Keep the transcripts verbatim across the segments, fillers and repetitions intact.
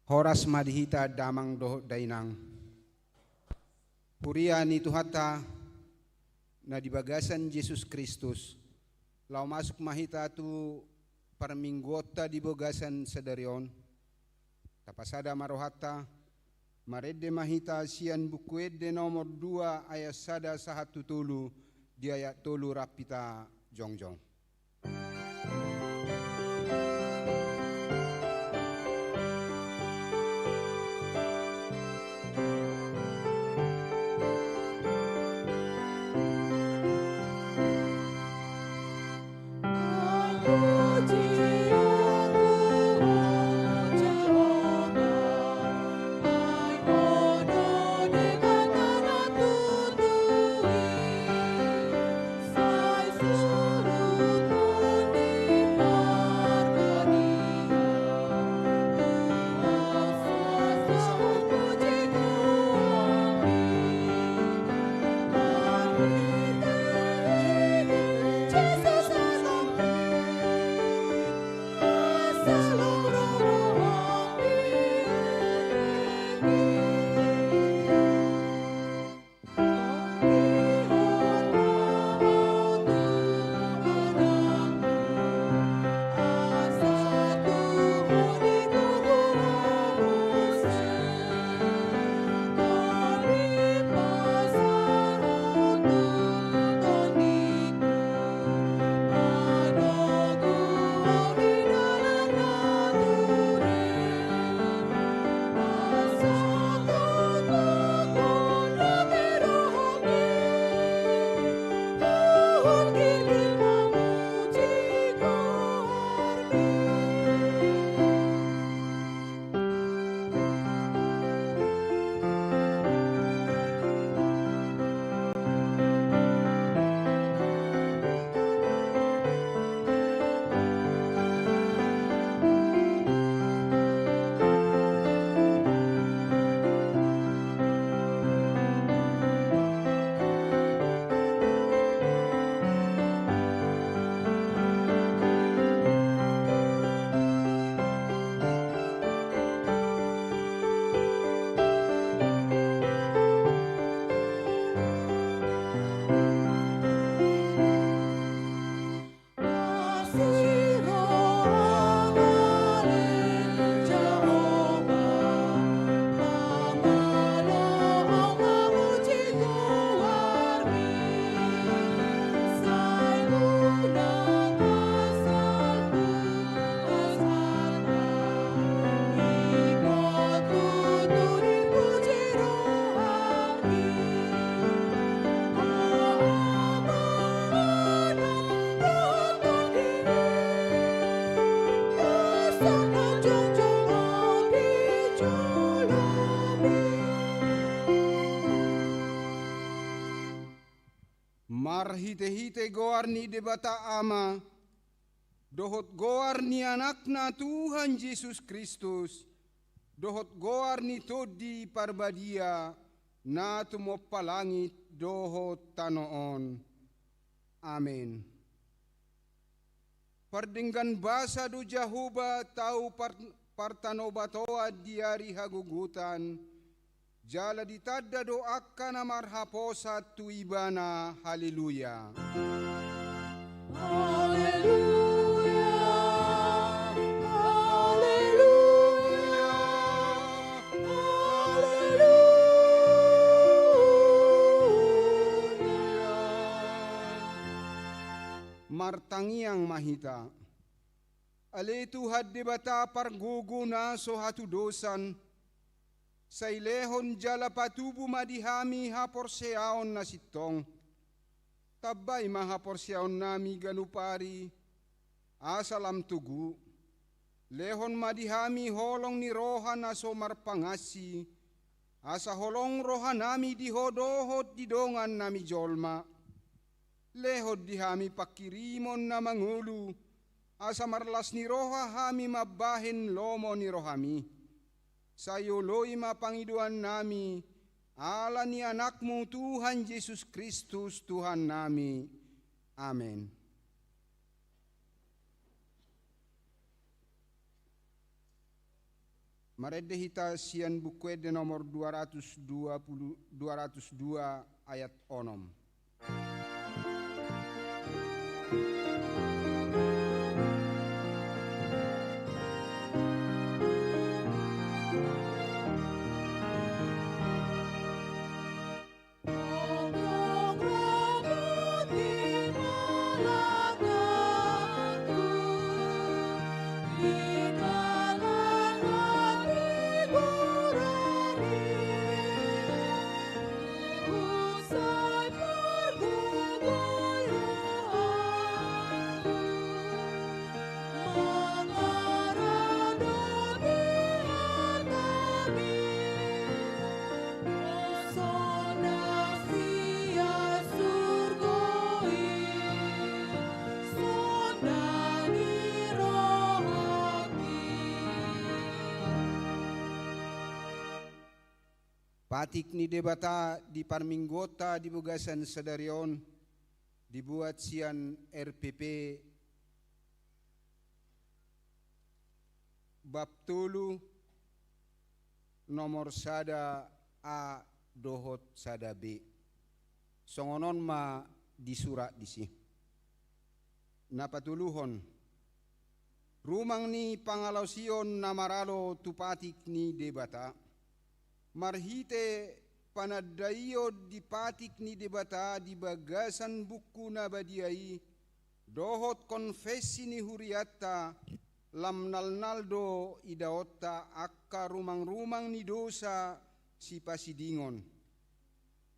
Horas ma di hita damang dohot dainang. Huria ni Tuhanta na di bagasan Jesus Kristus, laho masuk ma hita tu parmingguonta di bagasan sadari on. Tapasada ma rohanta, marende ma hita sian Buku Ende nomor dua ayat sada sahat tu tolu, di ayat tolu rap hita jongjong. Marhitehite goar ni Debata Ama, dohot goar ni Anakna Tuhan Jesus Kristus, dohot goar ni Tondi Parbadia, na tumompa langit dohot tano on. Amen. Pardenggan basa do Jahowa tau par-, partanobatoan di ari hagogotan, jala ditanda do angka na marhaposan tu Ibana. Haleluya. Haleluya. Haleluya. Haleluya. Martangiang ma hita. Ale Tuhan Debata pargogo na so hatudosan, sai lehon jala patubu ma di hami haporseaon na sintong. Tambai ma haporseaonnami ganup ari, asa lam togu. Lehon ma di hami holong ni roha na so marpangansi, asa holong rohanami di Ho dohot di dongannami jolma. Lehon di hami pangkirimon na mangolu, asa marlas ni roha hami mambahen lomo ni rohami. Sai oloi ma pangidoannami, ala ni Anakmu Tuhan Jesus Kristus Tuhannami. Amen. Marende hita sian Buku Ende nomor dua ratus dua puluh, dua ratus dua, ayat onom. Patik ni Debata di parmingguonta di bagasan sadari on, dibuat sian R P P bab tolu, nomor sada A dohot sada B. Songon on ma disurat disi. Na patoluhon, rumang ni pangalaosion na maralo tu patik ni Debata. Marhite panandaion di patik ni Debata di bagasan Buku na Badia i, dohot konfessi ni hurianta, lam nalnal do idaonta angka rumangrumang ni dosa sipasidingon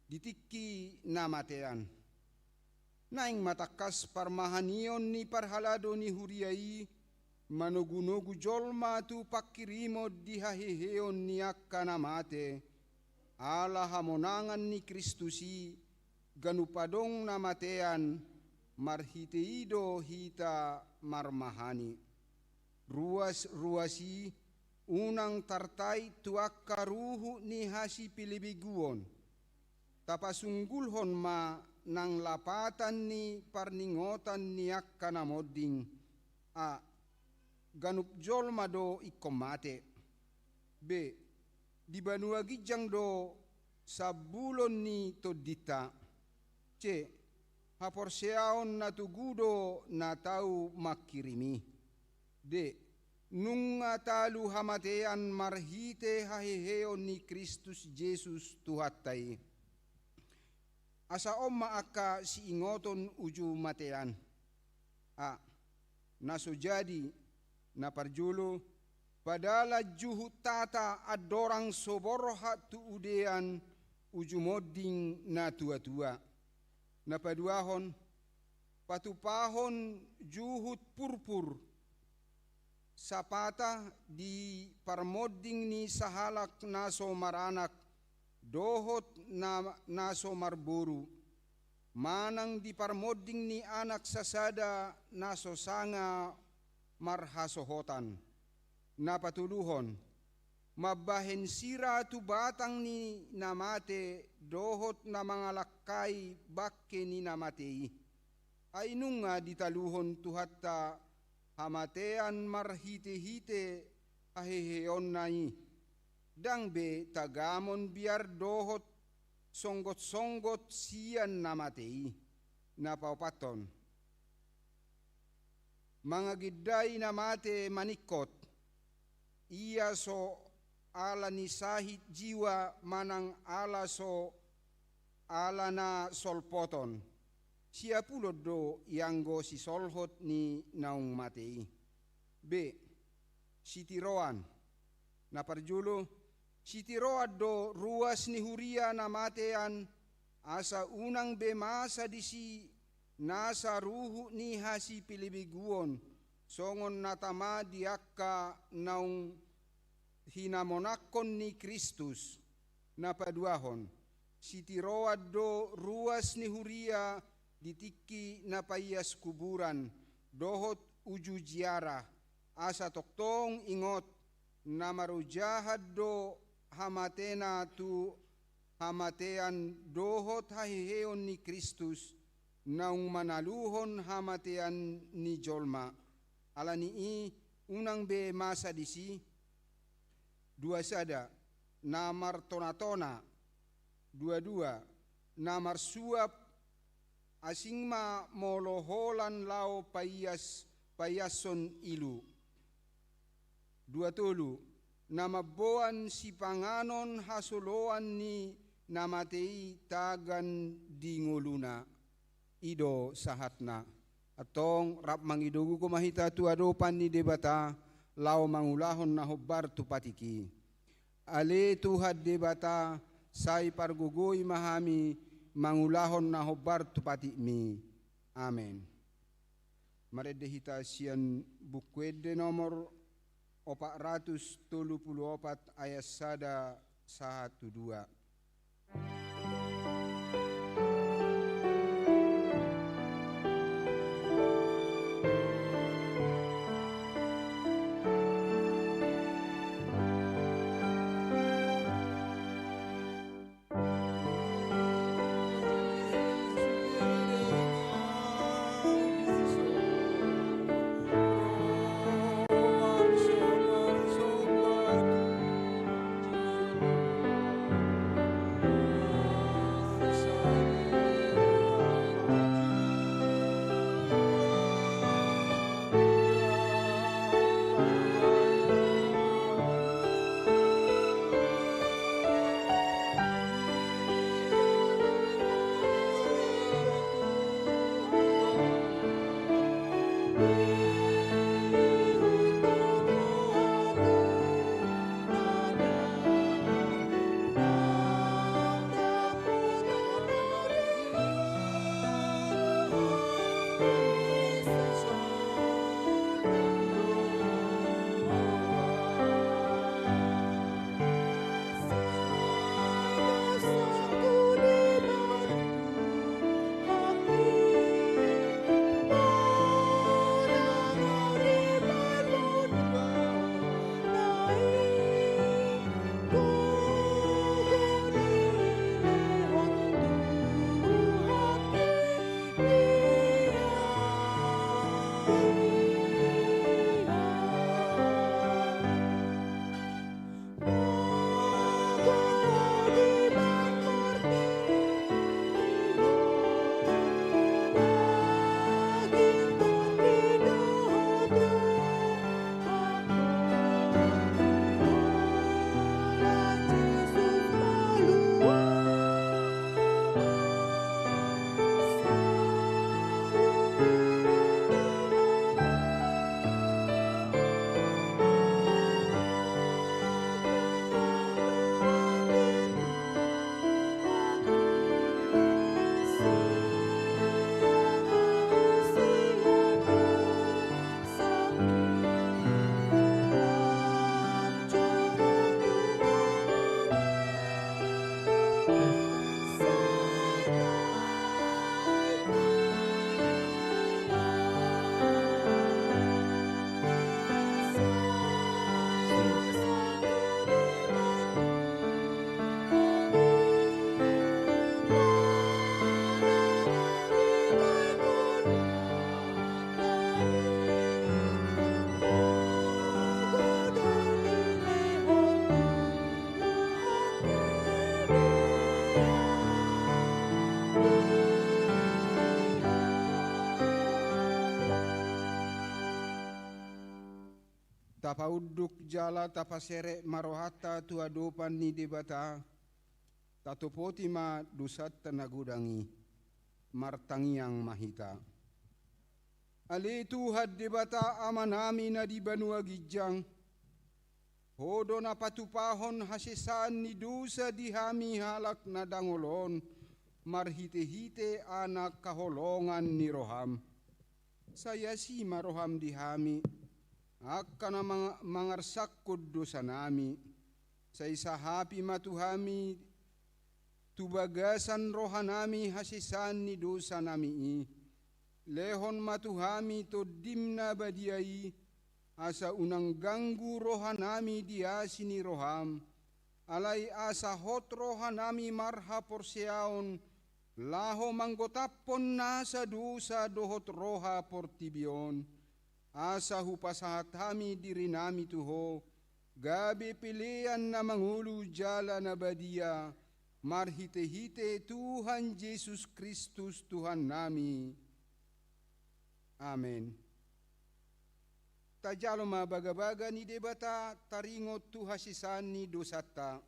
di tingki na matean. Naeng ma tangkas parmahanion ni parhalado ni huria i manogunogu jolma tu pangkirimon di haheheon ni angka na mate, ala hamonangan ni Kristus i, ganup adong na matean, marhite i do hita marmahani. Ruas, ruas i unang tartait tu angka ruhut ni hasipelebeguon. Tapasunggulhon ma nang lapatan ni parningotan ni angka na monding. A. Ganup jolma do ingkon mate. B. Di banua ginjang do sambulon ni tondinta. C. Haporseaon na togu do na tau mangkirim i. D. Nunga talu hamatean marhite haheheon ni Kristus Jesus Tuhanta i. Asa on ma angka siingoton uju matean. A. Na so jadi, na parjolo, padalan juhut hata andorang so borhat tu udean uju monding na tuatua. Na paduahon, patupahon juhut purpur, sapata di parmonding ni sahalak na so maranak, dohot na, na so marboru. manang di parmonding ni anak sasada na so sanga marhasohotan. Na patoluhon, mambahen sira tu batang ni na mate dohot na mangalangkai bangke ni na mate i. Ai nunga ditaluhon Tuhanta hamatean marhitehite haheheonna i, ndang be tagamon biar dohot songgotsonggot sian na mate i. Na paopathon, mangagindai na mate maningkot, ia so ala ni sahit jiwa manang ala so ala na solpoton, siapulon do ianggo sisolhot ni naung mate i. Be, sitiroan. Na parjolo, sitiroan do ruas ni huria na matean, asa unang be masa disi nasa ruhut ni hasipelebeguon, songon na tama di angka naung hinamonangkon ni Kristus. Na paduahon, sitiroan do ruas ni huria di tingki na paias kuburan dohot uju jiarah, asa tongtong ingot, na marojahan do hamatena tu hamatean dohot haheheon ni Kristus, naung manaluhon hamatean ni jolma. Ala ni i unang be masa disi. Dua sada, na martonatona. Dua dua, na marsuap, asing ma molo holan laho paias, paiashon ilu. Dua tolu, na mamboan sipanganon hasoloan ni na mate i tagan di ngoluna. I do sahatna. Antong rap mangido gogo ma hita tu adopan ni Debata, laho mangulahon na hombar tu patik i. Ale Tuhan Debata, sai pargogoi ma hami mangulahon na hombar tu patikmi. Amen. Marende hita sian Buku Ende nomor opat ratus tolu pulu opat, ayat sada sahat tu dua. Tapaunduk jala tapaserep ma rohanta tu adopan ni Debata, tatopoti ma dosanta na godang i, martangiang ma hita. Ale Tuhan Debata Amanami na di banua ginjang, Ho do na patupahon hasesaan ni dosa di hami halak na dangol on, marhite-hite Anak haholongan ni roham. Sai asi ma roham di hami, angka na manga-, mangarsangkon dosanami. Sai sahapi ma tu hami, tu bagasan rohanami hasesaan ni dosanami i. Lehon ma tu hami Tondim na badia i, asa unang ganggu rohanami di asi ni roham, alai asa hot rohanami marhaporseaon, laho manggotaphon nasa dosa dohot roha portibi on, asa hupasahat hami dirinami tu Ho, gabe pelean na mangolu jala na badia, marhite-hite Tuhan Jesus Kristus Tuhannami. Amen. Tajalo ma bagabaga ni Debata taringot tu hasesaan ni dosanta.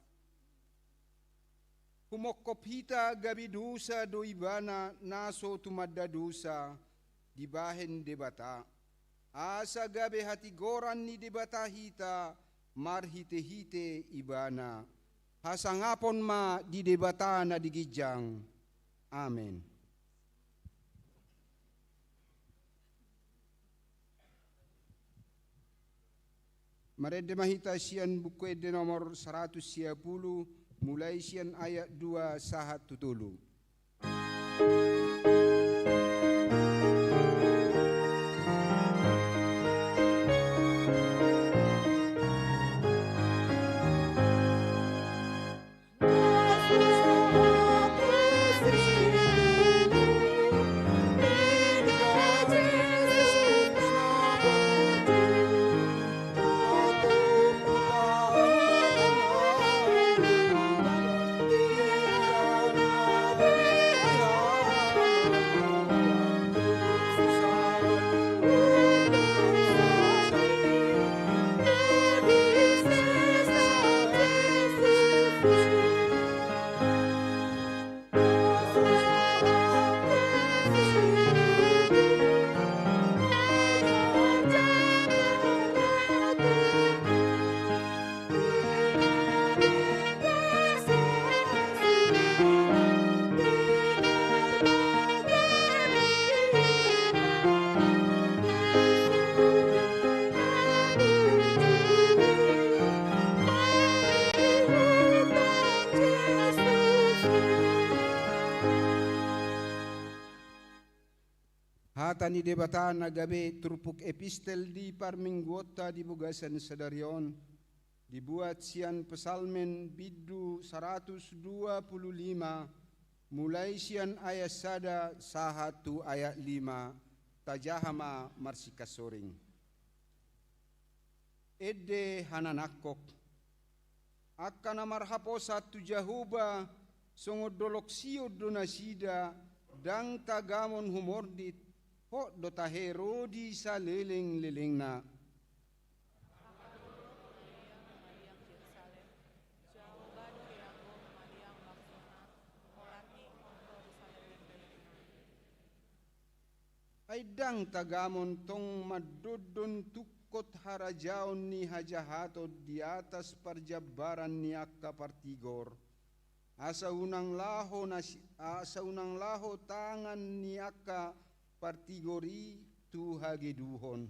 Humongkop hita gabe dosa do Ibana na so tumanda dosa dibahen Debata, asa gabe hatigoran ni Debata hita marhite-hite Ibana. Hasangapon ma di Debata na di ginjang. Amen. Marende ma hita sian Buku Ende nomor saratus sia pulu, mulai sian ayat dua sahat tu tolu. Hata ni Debata na gabe turpuk epistel di parmingguonta di bagasan sadari on, dibuat sian Psalmen bindu saratus dua pulu lima, mulai sian ayat sada sahat tu ayat lima, tajaha ma marsingkassoring. Ende hananangkok. Angka na marhaposan tu Jahowa, songon dolok sion do nasida, ndang tagamon humordit, hot do tahe ro di salelenglelengna. Ai ndang tagamon tong mandondon tungkot harajaon ni hajahaton di atas parjambaran ni angka partigor, asa unang laho nasi-, asa unang laho tangan ni angka partigor i tu hageduhon.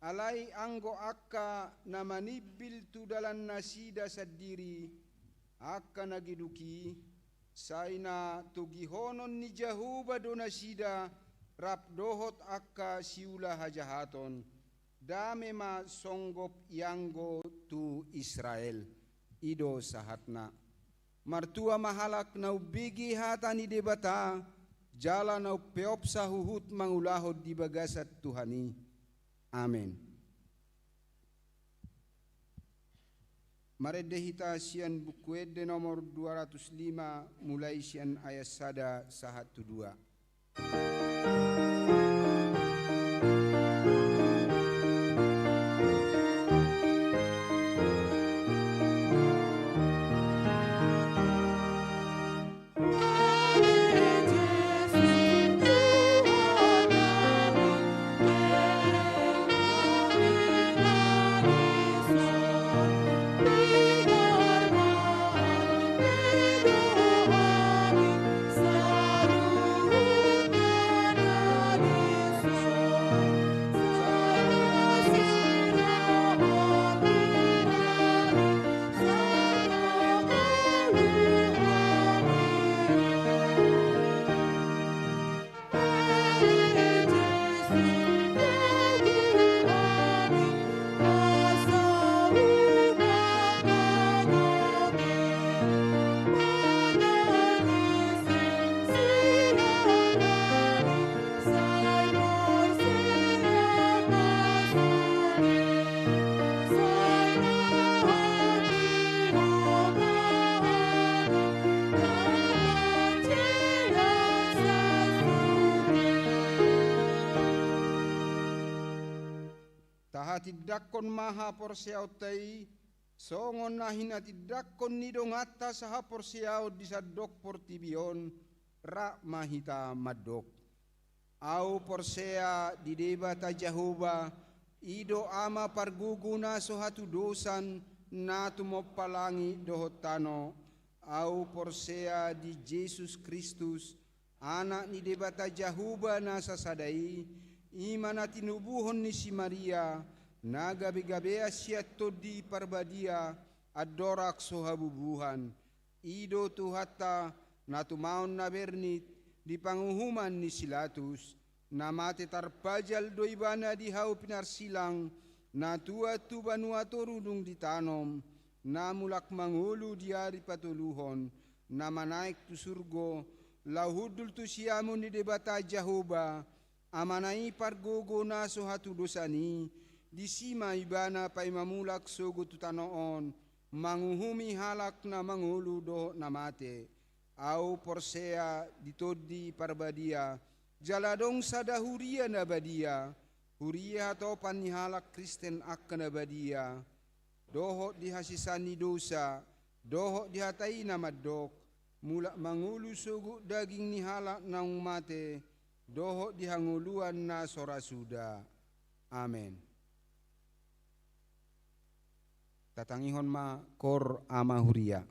Alai anggo angka na manimbil tu dalannasida sandiri, angka na geduk i, sai na togihonon ni Jahowa do nasida rap dohot angka siula hajahaton, dame ma songgop ianggo tu Israel. I do sahatna. Martua ma halak na umbege hata ni Debata, jala na umpeopsa huhut mangulahon di bagasan Tuhan i. Amen. Marende hita sian Buku Ende nomor dua ratus lima, mulai sian ayat sada sahat tu dua. Tahatindangkon ma haporseaonta i, songon na hinatindangkon ni donganta sahaporseaon di sandok portibi on. Rap ma hita mandok. Ahu porsea di Debata Jahowa, i do Ama pargogo na so hatudosan, na tumompa langit dohot tano. Ahu porsea di Jesus Kristus, Anak ni Debata Jahowa na sasada i, i ma na tinubuhon ni si Maria, na gabegabean sian Tondi Parbadia, andorang so habubuhan. I do Tuhanta, na tumaon na bernit di panguhuman ni si Latus, na mate tarpajal do ibana di hau pinarsilang, na tuat tu banua toru dung ditanom, na mulak mangolu di ari patoluhon, na manaek tu surgo, laho hundul tu siamun ni Debata Jahowa, Amana i pargogo na so hatudosan i, disi ma ibana paima mulak sogot tu tano on, manguhumi halak na mangolu dohot na mate. Ahu porsea di Tondi Parbadia, jala adong sada huria na badia, huria hatopan ni halak Kristen angka na badia, dohot di hasesaan ni dosa, dohot di hata i na mandok, mulak mangolu sogot daging ni halak naung mate, dohot di hangoluan na so ra suda. Amen. Tatangihon ma Koor Ama Huria.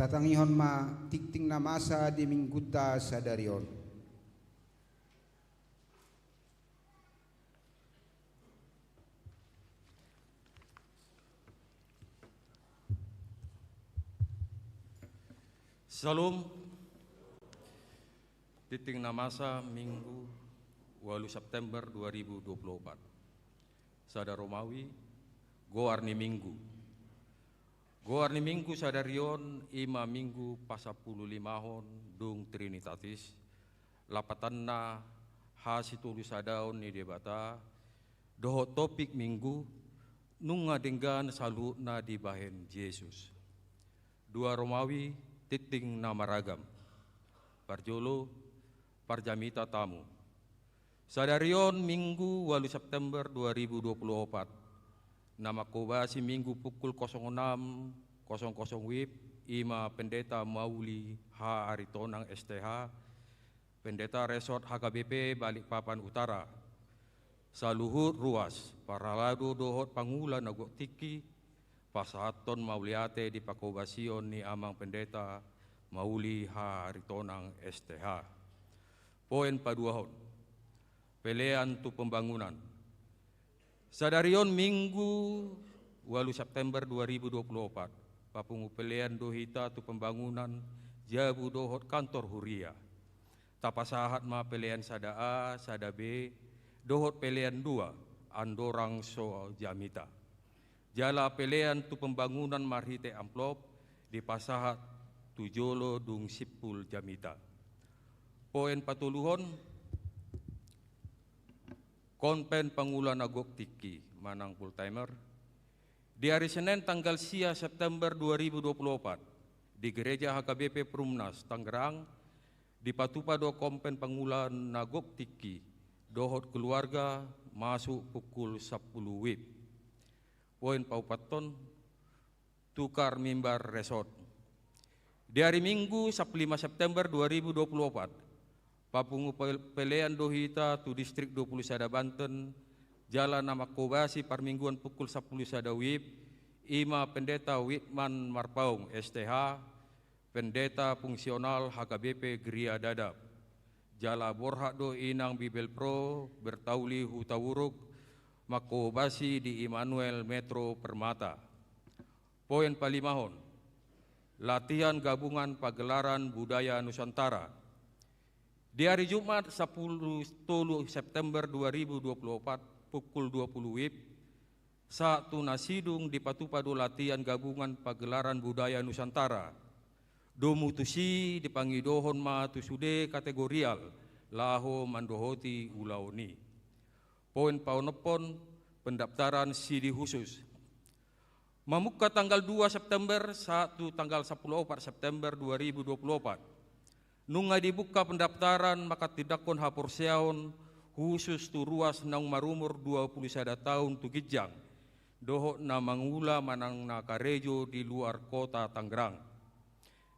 Hatangihon ma tingting na masa di minggunta sadari on. Syalom. Tingting na masa Minggu, ualu September dua ribu dua puluh opat. Sada Romawi, goar ni Minggu. Goar ni Minggu sadari on i ma Minggu pasampululimahon dung Trinitatis, lapatanna hasitolusadaon ni Debata, dohot topik Minggu, nunga denggan saluhutna dibahen Jesus. Dua Romawi, tingting na maragam. Parjolo, parjamita tamu. Sadari on Minggu ualu September dua ribu dua puluh opat, na mangkobasi Minggu pukul kosong enam kosong kosong WIB, i ma Pendeta Mauli H. Aritonang, S T H, Pendeta Resort H K B P Balikpapan Utara. Saluhut ruas, parhalado dohot pangula na gok tingki, pasahathon mauliate di pangkobasion ni Amang Pendeta Mauli H. Aritonang, S T H. Poin paduahon, pelean tu pembangunan. Sadari on Minggu ualu September dua ribu dua puluh opat, papungu pelean do hita tu pembangunan jabu dohot kantor huria. Tapasahat ma pelean sada A, sada B, dohot pelean dua, Andorang so jamita. Jala pelean tu pembangunan marhite amplop dipasahat tu jolo dung simpul jamita. Poin patoluhon, konven pangula na gok tingki manang full timer. Di ari Senen tanggal sia September dua ribu dua puluh opat, di Gereja H K B P Perumnas Tangerang, dipatupa do konven pangula na gok tingki dohot keluarga masuk pukul sampulu WIB. Poin paupathon, tukar mimbar resort. Di ari Minggu sampulu lima September dua ribu dua puluh opat, papungu pel-, pelean do hita tu Distrik dua puluh sada Banten, jala na mangkobasi parmingguan pukul sampulu sada WIB, i ma Pendeta Witman Marpaung, S T H, Pendeta Fungsional H K B P Geria Dadap. Jala borhat do inang Bibelvrouw Bertauli Hutauruk, mangkobasi di Immanuel Metro Permata. Poin palimahon, latihan gabungan pagelaran budaya Nusantara. Di ari Jumat sampulu tolu September dua ribu dua puluh opat, pukul dua puluh WIB, sahat tu na sidung dipatupa do latihan gabungan pagelaran budaya Nusantara. Domu tusi dipangidohon ma tu sude kategorial laho mandohoti ulaon i. Poin paonomhon, pendaftaran sidi khusus. Mamungka tanggal dua September sahat tu tanggal sampulu opat September dua ribu dua puluh opat, nunga dibuka pendaftaran manghatindanghon haporseaon khusus tu ruas naung marumur dua puluh sada taon tu ginjang, dohot na mangula manang na karejo di luar kota Tangerang.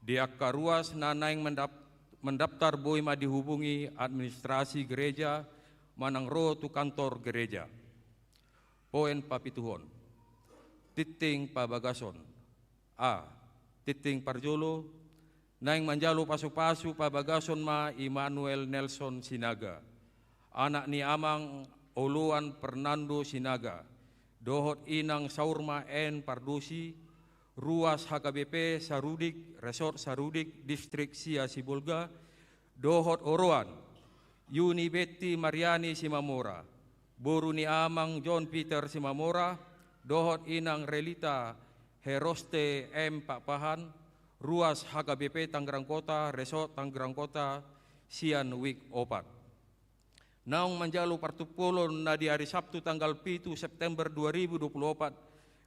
Di angka ruas na naeng mendap-, mendaftar boi ma dihubungi administrasi gereja manang ro tu kantor gereja. Poin papituhon, tingting pabagason. A. Tingting parjolo, naeng manjalo pasupasu pabagason ma Immanuel Nelson Sinaga, anak ni Amang Oloan Fernando Sinaga, dohot Inang Saurma N Pardosi, ruas H K B P Sarudik, Resort Sarudik, Distrik sia Sibolga, dohot oroan, Yuni Betti Mariani Simamora, boru ni Amang John Peter Simamora, dohot Inang Relita Heroste M Pakpahan, ruas H K B P Tangerang Kota, Resort Tangerang Kota, sian WIB opat. Naung manjalo partumpolon na di ari Sabtu tanggal pitu September dua ribu dua puluh opat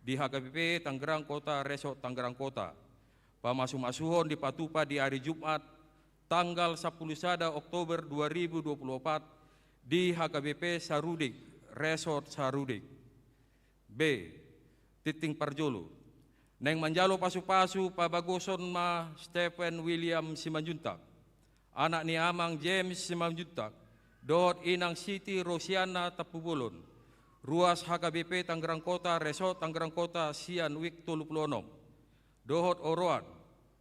di H K B P Tangerang Kota, Resort Tangerang Kota. Pamasumasuhon dipatupa di ari Jumat, tanggal sampulu sada Oktober dua ribu dua puluh opat, di H K B P Sarudik, Resort Sarudik. B. Tingting parjolo, naeng manjalo pasupasu pabagason ma Stephen William Simanjuntak, anak ni Amang James Simanjuntak, dohot Inang Siti Rosiana Tampubolon, ruas H K B P Tangerang Kota, Resort Tangerang Kota, sian WIB tolu pulu onom, dohot oroan,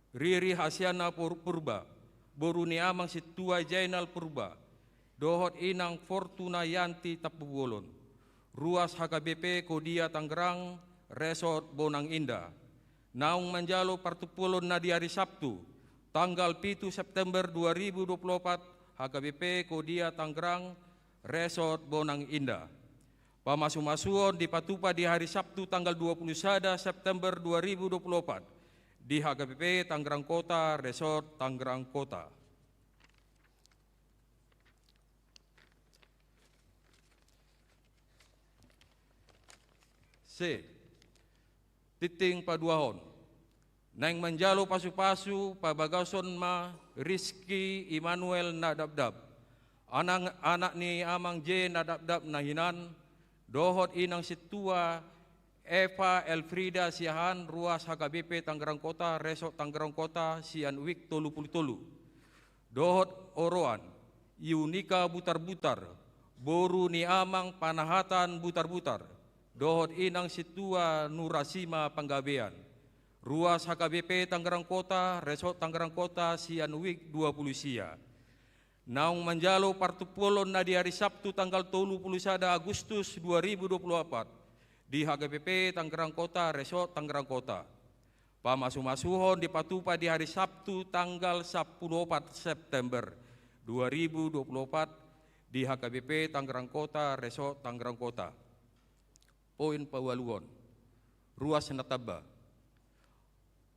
Riri Hasiana Pur-, Purba, boru ni Amang Sintua Jainal Purba, dohot Inang Fortuna Yanti Tampubolon, ruas H K B P Kodia Tangerang, Resort Bonang Indah. Naung manjalo partumpolon na di hari Sabtu, tanggal pitu September dua ribu dua puluh opat, H K B P Kodia Tangerang, Resort Bonang Indah. Pamasumasuon dipatupa di hari Sabtu tanggal dua puluh sada September dua ribu dua puluh opat di H K B P Tangerang Kota, Resort Tangerang Kota. C. Tingting paduahon. Naeng manjalo pasupasu parbagason ma Rizky Immanuel Nadapdap, anak, anak ni Amang J Nadapdap na hinan, dohot Inang Sintua Eva Elfrida Siahaan, ruas H K B P Tangerang Kota, Resort Tangerang Kota, sian wijk tolu pulu tolu. Dohot oroan, Yunika Butarbutar, boru ni Amang Panahatan Butarbutar, dohot Inang Sintua Nurasima Panggabean, ruas H K B P Tangerang Kota, Resort Tangerang Kota, sian wijk dua pulu sia. Naung manjalo partumpolon na di hari Sabtu tanggal tolu pulu sada Agustus dua ribu dua puluh opat di H K B P Tangerang Kota, Resort Tangerang Kota. Pamasumasuon dipatupa di hari Sabtu tanggal sampulu opat September dua ribu dua puluh opat di H K B P Tangerang Kota, Resort Tangerang Kota. Poin paualuhon. Ruas na tamba.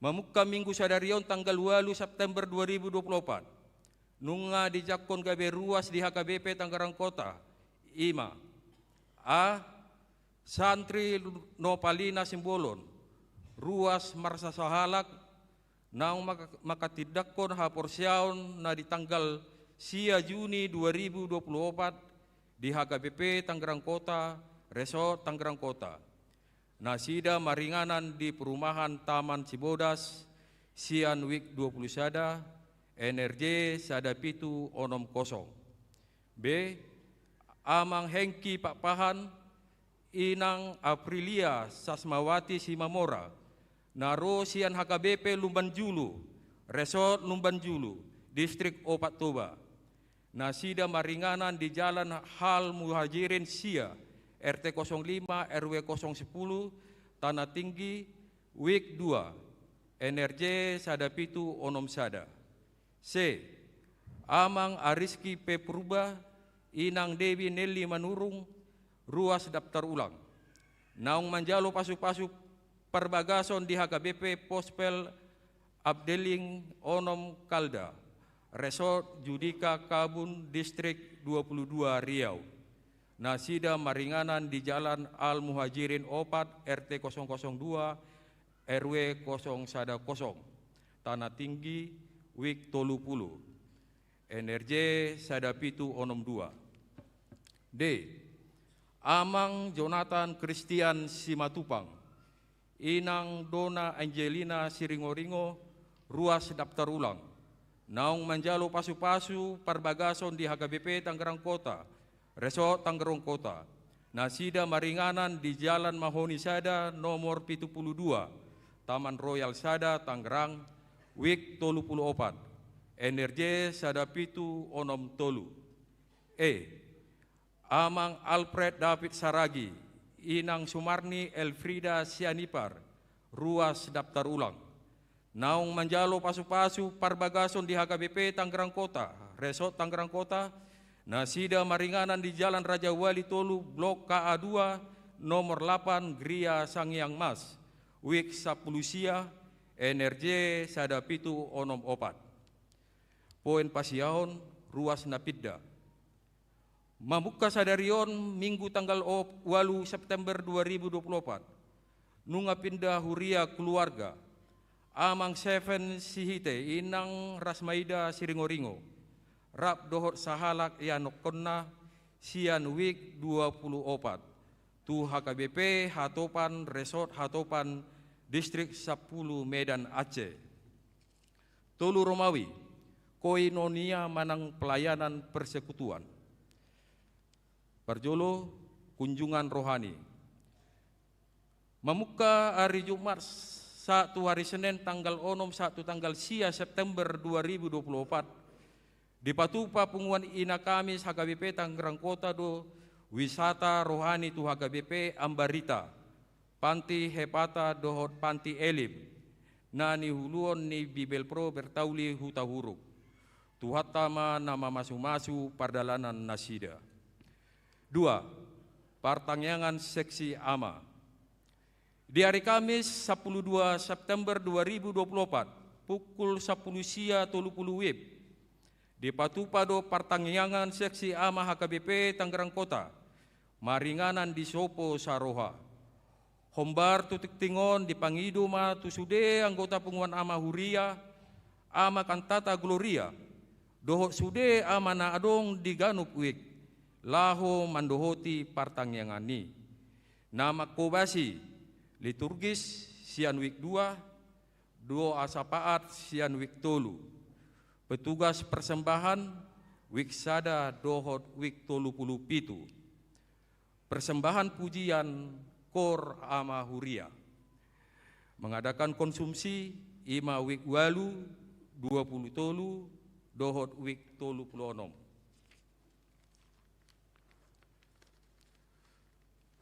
Mamungka Minggu sadari on tanggal ualu September dua ribu dua puluh opat, nunga dijangkon gabe ruas di H K B P Tangerang Kota, i ma: A. Santri Nopalina Simbolon, ruas marsasahalak, naung maka-, manghatindanghon haporseaon na di tanggal sia Juni dua ribu dua puluh opat di H K B P Tangerang Kota, Resort Tangerang Kota. Nasida maringanan di perumahan Taman Cibodas, sian wijk dua pulu sada, N R J sada pitu onom kosong. B. Amang Hengki Pakpahan, Inang Aprilia Sasmawati Simamora, na ro sian H K B P Lumban Julu, Resort Lumban Julu, Distrik Opat Toba. Nasida maringanan di Jalan Al Muhajirin sia, R T kosong lima, R W kosong sepuluh, Tanah Tinggi, wijk dua, N R J sada pitu onom sada. C. Amang Ariski P Purba, Inang Dewi Nelly Manurung, ruas daftar ulang. Naung manjalo pasupasu parbagason di H K B P Pospel Abdeling onom Kalda, Resort Judika Kabun, Distrik dua pulu dua Riau. Nasida maringanan di Jalan Al Muhajirin opat, R T kosong kosong dua, R W kosong sada kosong, Tanah Tinggi, wijk tolu pulu, N R J sada pitu onom dua. D. Amang Jonathan Christian Simatupang, Inang Dona Angelina Siringoringo, ruas daftar ulang. Naung manjalo pasupasu parbagason di H K B P Tangerang Kota, Resort Tangerang Kota. Nasida maringanan di Jalan Mahoni sada, nomor pitu pulu dua, Taman Royal sada, Tangerang, wijk tolu pulu opat, N R J sada pitu onom tolu. E. Amang Alfred David Saragi, Inang Sumarni Elfrida Sianipar, ruas daftar ulang. Naung manjalo pasupasu parbagason di H K B P Tangerang Kota, Resort Tangerang Kota, nasida maringanan di Jalan Raja Wali tolu, Blok K A dua, nomor lapan, Gria Sangiang Mas, wijk sampulu sia, N R J sada pitu onom opat. Poin pasiahon, ruas na pinda. Mamungka sadari on, Minggu tanggal op-, ualu September dua ribu dua puluh opat, nunga pinda huria keluarga Amang Seven Sihite, Inang Rasmaida Siringoringo, rap dohot sahalak ianakkonna, sian wijk dua pulu opat, tu H K B P Hatopan, Resort Hatopan, Distrik sampulu, Medan, Aceh. Tolu Romawi, koinonia manang pelayanan persekutuan. Parjolo, kunjungan rohani. Mamungka ari Jumat sahat tu hari Senin tanggal onom sahat tu tanggal sia September dua ribu dua puluh opat, dipatupa punguan Ina Kamis H K B P Tangerang Kota do wisata rohani tu H K B P Ambarita, Panti Hepata dohot Panti Elim, na niuluhon ni Bibelvrouw Bertauli Hutahuruk. Tuhanta ma na mamasumasu pardalanan nasida. Dua, partangiangan seksi ama. Di hari Kamis, sapuluh dua September dua ribu dua puluh opat, pukul sapuluh sia tolu puluh W I B, dipatupa do partangiangan seksi ama H K B P Tangerang Kota, maringanan di Sopo Saroha. Hombar tu tingting on dipangido ma tu sude anggota punguan ama huria, ama kantata Gloria, dohot sude ama na adong di ganup W I B, laho mandohoti partangiangan i. Na mangkobasi liturgis sian W I B dua, doa sapaat sian W I B tolu, petugas persembahan W I B sada dohot W I B tolu puluh pitu, persembahan pujian kor ama huria. Mengadakan konsumsi ima W I B ualu, dua puluh tolu, dohot W I B tolu puluh onom.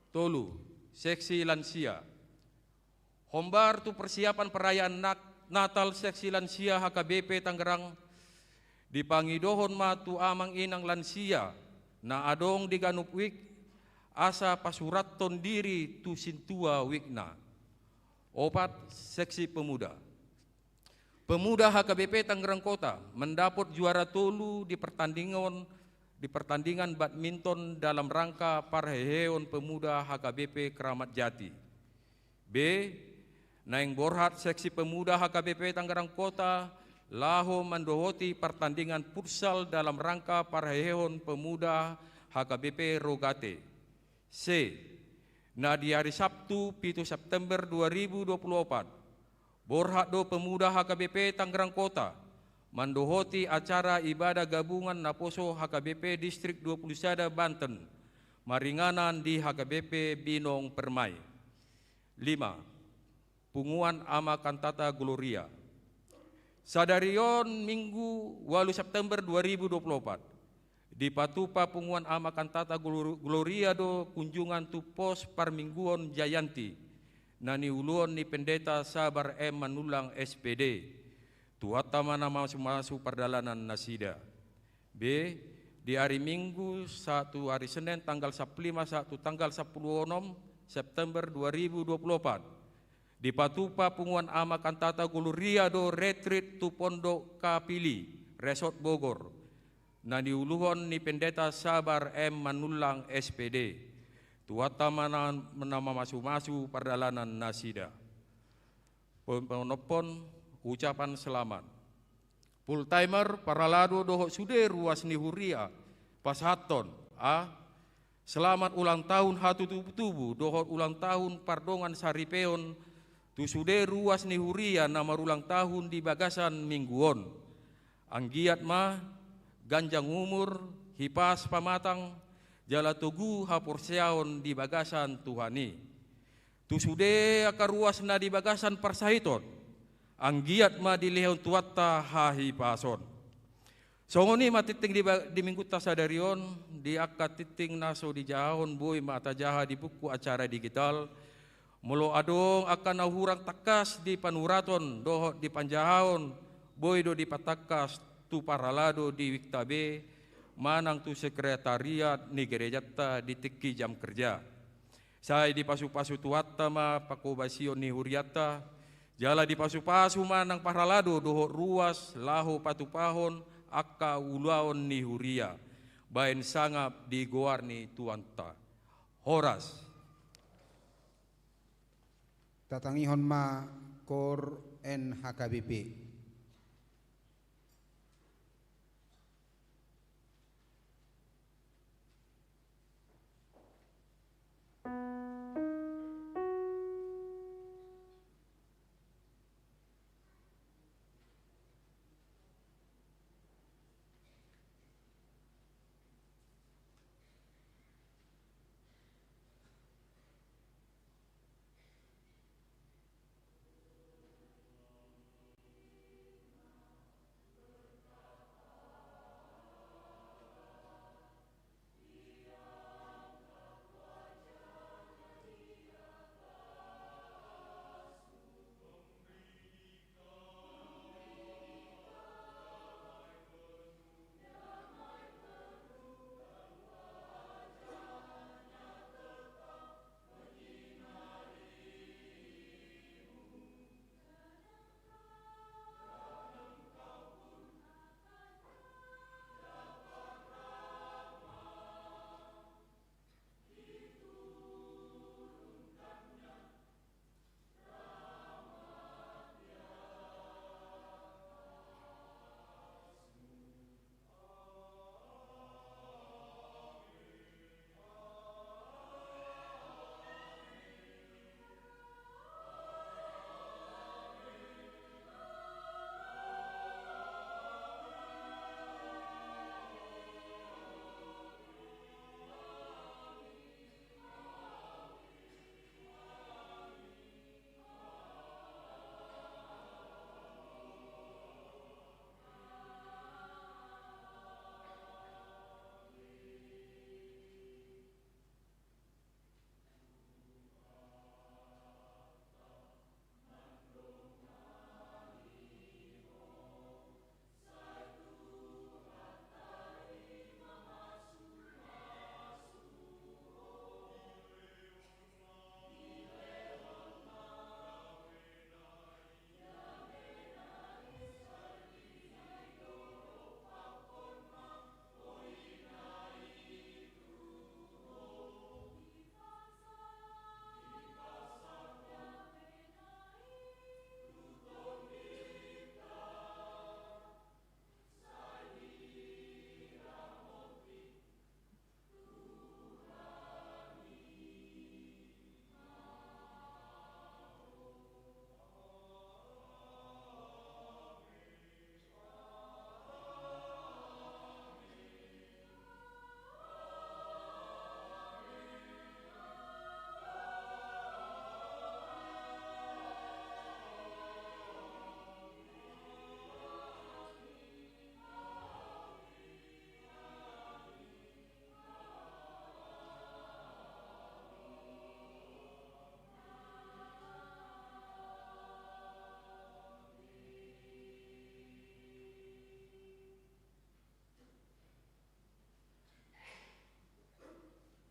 Tolu, seksi lansia. Hombar tu persiapan perayaan Nat-, Natal seksi lansia H K B P Tangerang, dipangidohon ma tu amang inang lansia na adong di ganup W I B, asa pasurathon diri tu sintua W I B na. Opat, seksi pemuda. Pemuda H K B P Tangerang Kota mandapot juara tolu di pertandingan, di pertandingan badminton dalam rangka parheheon pemuda H K B P Keramat Jati. B, naeng borhat seksi pemuda H K B P Tangerang Kota laho mandohoti pertandingan futsal dalam rangka parheheon pemuda H K B P Rogate. C, na di hari Sabtu, pitu September dua ribu dua puluh opat, borhat do pemuda H K B P Tangerang Kota mandohoti acara ibadah gabungan naposo H K B P Distrik dua puluh sada Banten, maringanan di H K B P Binong Permai. Lima, punguan ama kantata Gloria. Sadari on Minggu, ualu September dua ribu dua puluh opat, dipatupa punguan ama kantata Glor-, Gloria do kunjungan tu pos parmingguon Jayanti, na niuluhon ni Pendeta Sabar M Manullang S P D. Tuhanta ma na mamasumasu pardalanan nasida. B, di hari Minggu sahat tu hari Senin tanggal sampulu lima sahat tu tanggal sampulu onom September dua ribu dua puluh opat, dipatupa punguan ama kantata Gloria do retreat tu Pondok Kapili, Resort Bogor, na niuluhon ni Pendeta Sabar M Manullang S P D. Tuhanta ma na, na mamasumasu pardalanan nasida. Pon-, ponophon ucapan selamat. Full timer, parhalado dohot sude ruas ni huria, pasahathon: A, selamat ulang tahun hatubutubu dohot ulang tahun pardongan saripeon tu sude ruas ni huria na marulang tahun di bagasan minggu on. Anggiat ma ganjang umur, hipas pamatang, jala togu haporseaon di bagasan Tuhan i. Tu sude angka ruas na di bagasan parsahiton, anggiat ma dilehon Tuhanta hahipason. Songon i ma tingting di ba-, di minggunta sadari on, di angka tingting na so dijahahon boi ma tajaha di buku acara digital. Molo adong angka na hurang tangkas di panuraton dohot di panjahaon, boi do dipatangkas tu parhalado di W I B ta be manang tu sekretariat ni gerejanta di tingki jam kerja. Sai dipasupasu Tuhanta ma pangkobasion ni hurianta, jala dipasupasu ma nang parhalado dohot ruas laho patupahon angka ulaon ni huria, baen sangap di goar ni Tuhanta. Horas. Tatangihon ma kor N H K B P.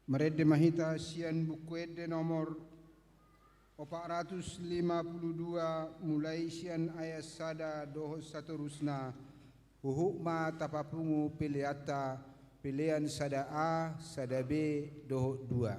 Marende ma hita sian Buku Ende nomor opat ratus lima puluh dua, mulai sian ayat sada dohot satorusna, huhut ma tapapungu peleanta, pelean sada A, sada B, dohot dua.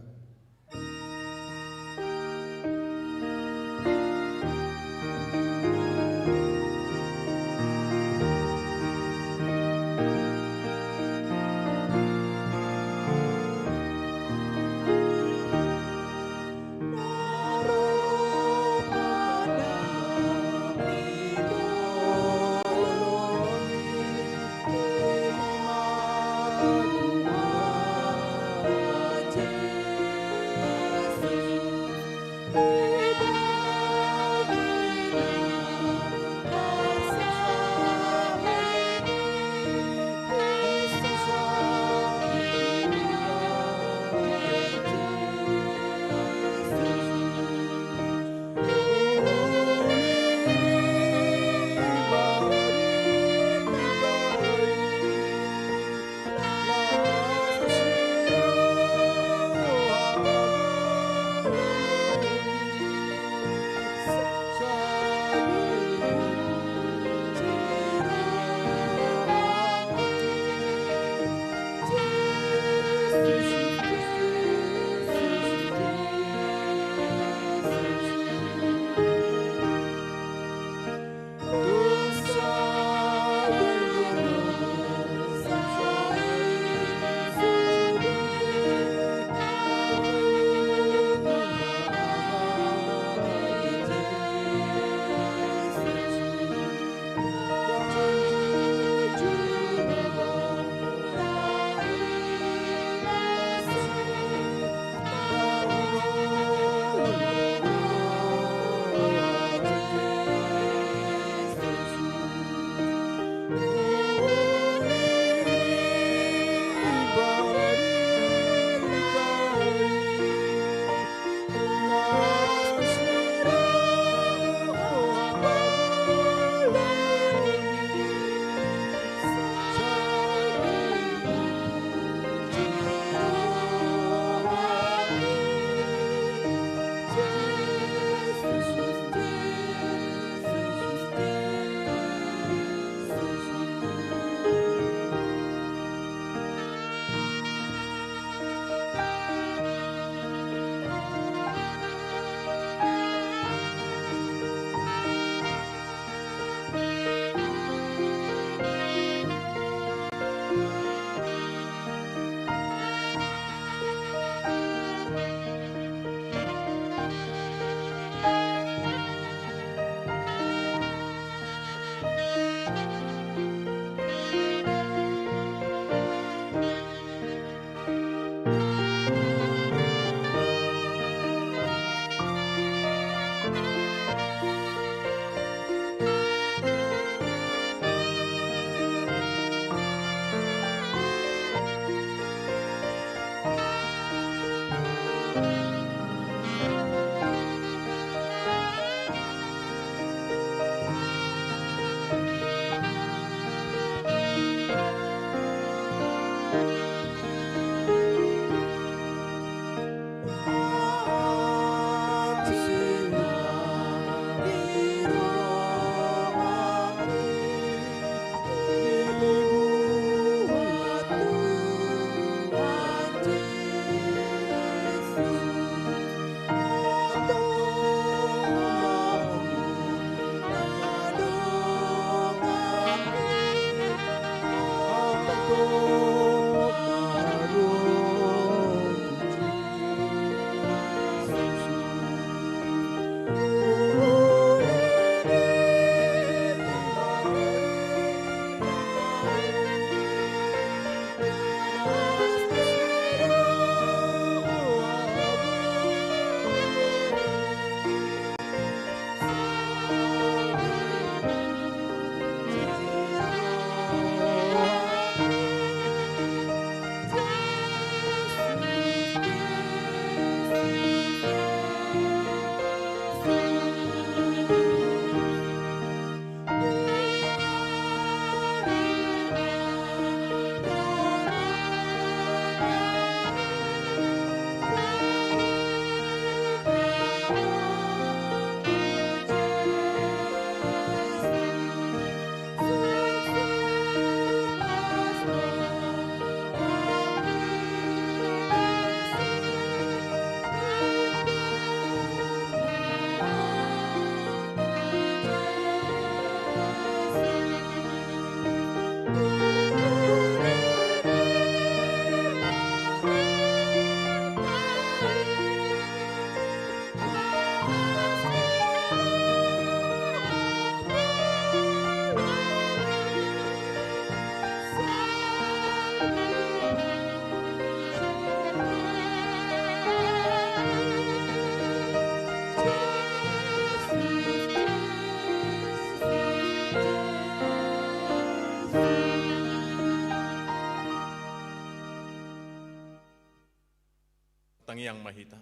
Tangiang ma hita.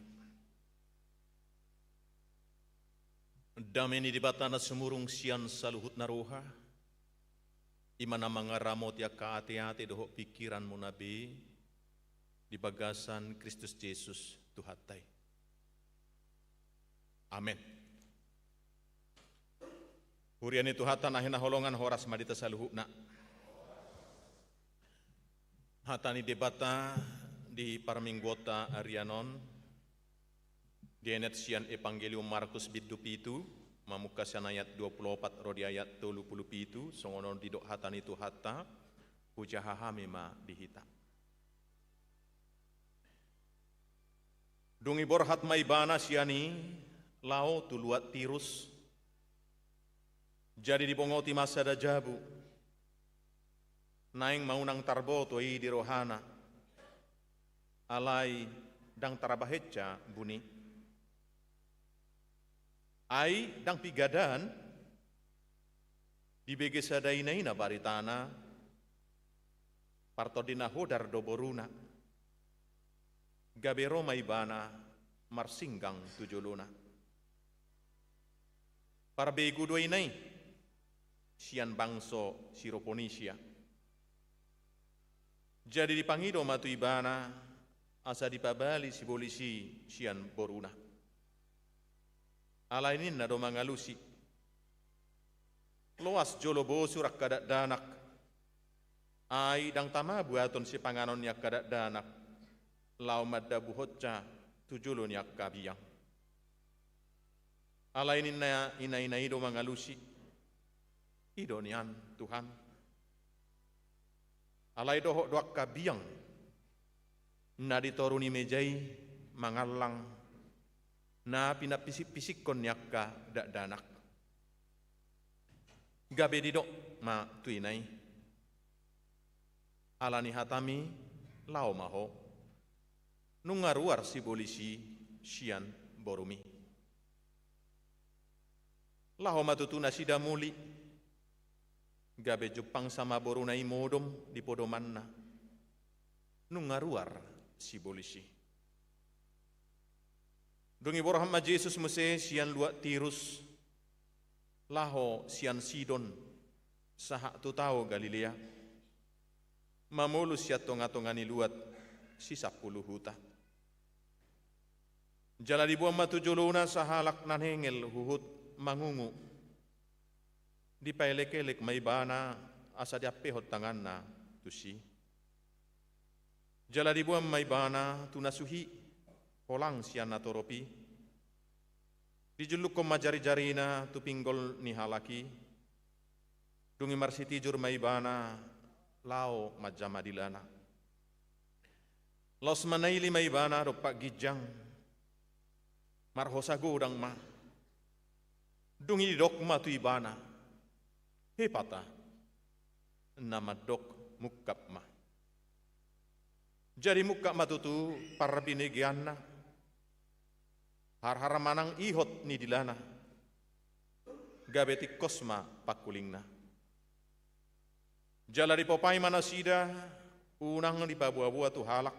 Dame ni Debata na sumurung sian saluhutna roha, i ma na mangaramoti angka ateate dohot pingkiranmuna be di bagasan Kristus Jesus Tuhanta i. Amen. Huria ni Tuhanta na hinaholongan, horas ma di hita saluhutna. Hata ni Debata di parmingguonta arian on dienet sian Evangelium Markus bindu pitu, mamungka sian ayat dua pulu opat ro di ayat tolu pulu pitu, songon on didok hata ni Tuhanta, hujaha hami ma di hita. Dung i borhat ma ibana sian i laho tu luat Tirus. Jadi dibongoti ma sada jabu. Naeng ma unang tarboto i di rohana, alai ndang tarbahensa buni. Ai ndang piga dang dibege sada inaina baritana, partondi na hodar do boruna. Gabe ro ma ibana marsinggang tu jolona. Parbegu do ina i sian bangso Siroponisia. Jadi dipangido ma tu ibana asa dipabali sibolis i sian boruna. Alai ninna do mangalusi: Loas jolo bosur angka dakdanak, ai ndang tama buaton sipanganon ni angka dakdanak, laho mandabuhonsa tu jolo ni angka biang. Alai ninna inaina i do mangalusi: I do nian, Tuhan. Alai dohot do angka biang na di toru ni meja i mangallang na pinampisik-pisikkon ni angka dakdanak. Gabe didok ma tu ina i: Ala ni hatami, laho ma ho. Nunga ruar sibolis i sian borumi. Laho ma tutu nasida muli. Gabe jumpangsa ma boruna i modom di podomanna. Nunga ruar sibolis i. Dung i borhat ma Jesus muse sian luat Tirus, laho sian Sidon, sahat tu tao Galilea, mamolus sian tonga-tonga ni luat sisampulu huta. Jala diboan ma tu jolona sahalak na nengel huhut mangungu. Dipaelek-elek ma ibana asa diampehon tanganna tusi. Jala diboan ma ibana tu na suhi, holang sian natorop i. Dijullukkon ma jari-jarina tu pinggol ni halak i. Dung i marsitijur ma ibana laho manjama dilana. Laos manaili ma ibana dompak ginjang. Marhosa godang ma. Dung i didok ma tu ibana: Hepata, na mandok: Mungkap ma. Jadi mungkap ma tutu parbinegeanna. Harhar manang ihot ni dilana. Gabe tingkos ma pangkulingna. Jala dipopai ma nasida unang dipaboa-boa tu halak.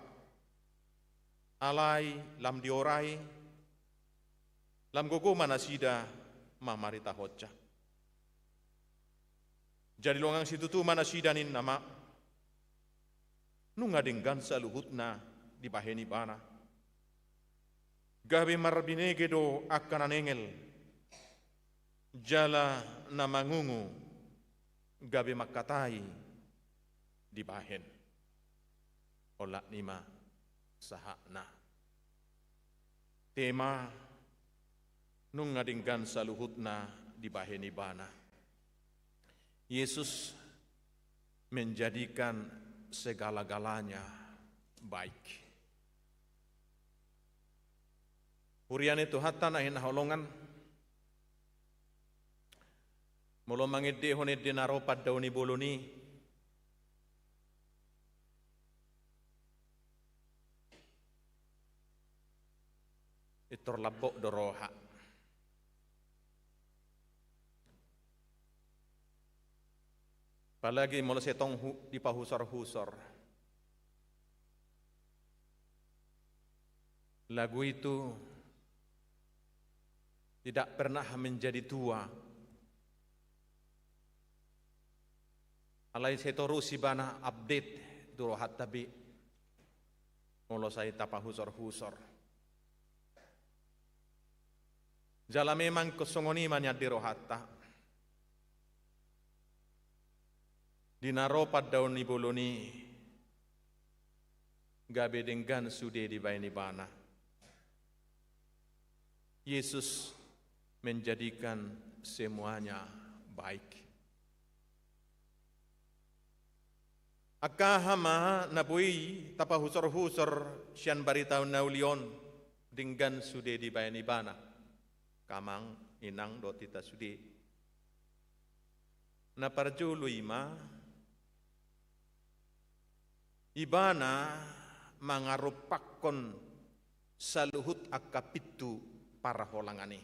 Alai lam diorai, lam gogo ma nasida mamaritahonsa. Jadi longang situtu ma nasida ninna ma: Nunga denggan saluhutna dibahen ibana. Gabe marbinege do angka na nengel, jala na mangungu gabe mangkatai dibahen. Olat ni ma sahatna. Tema: Nunga denggan saluhutna dibahen ibana. Yesus menjadikan segala-galanya baik. Huria ni Tuhanta na hinaholongan, molo mangendehon ende na ro pandaon ni bolon i, pintor lambok do roha. Apalagi molo sai tong hu-, dipahusor-husor. Lagu itu tidak pernah menjadi tua. Alai sai torus ibana update tu rohanta be, molo sai tapahusorhusor. Jala memang songon i ma nian di rohanta. Di na ro pandaon ni bolon i, gabe denggan sude dibaen ibana. Yesus menjadikan semuanya baik. Angka aha ma na boi tapahusorhusor sian barita na uli on, denggan sude dibaen ibana. Amang, inang, dohot hita sude. Na parjolo i ma, ibana mangarumpakkon saluhut angka pintu parholangan i.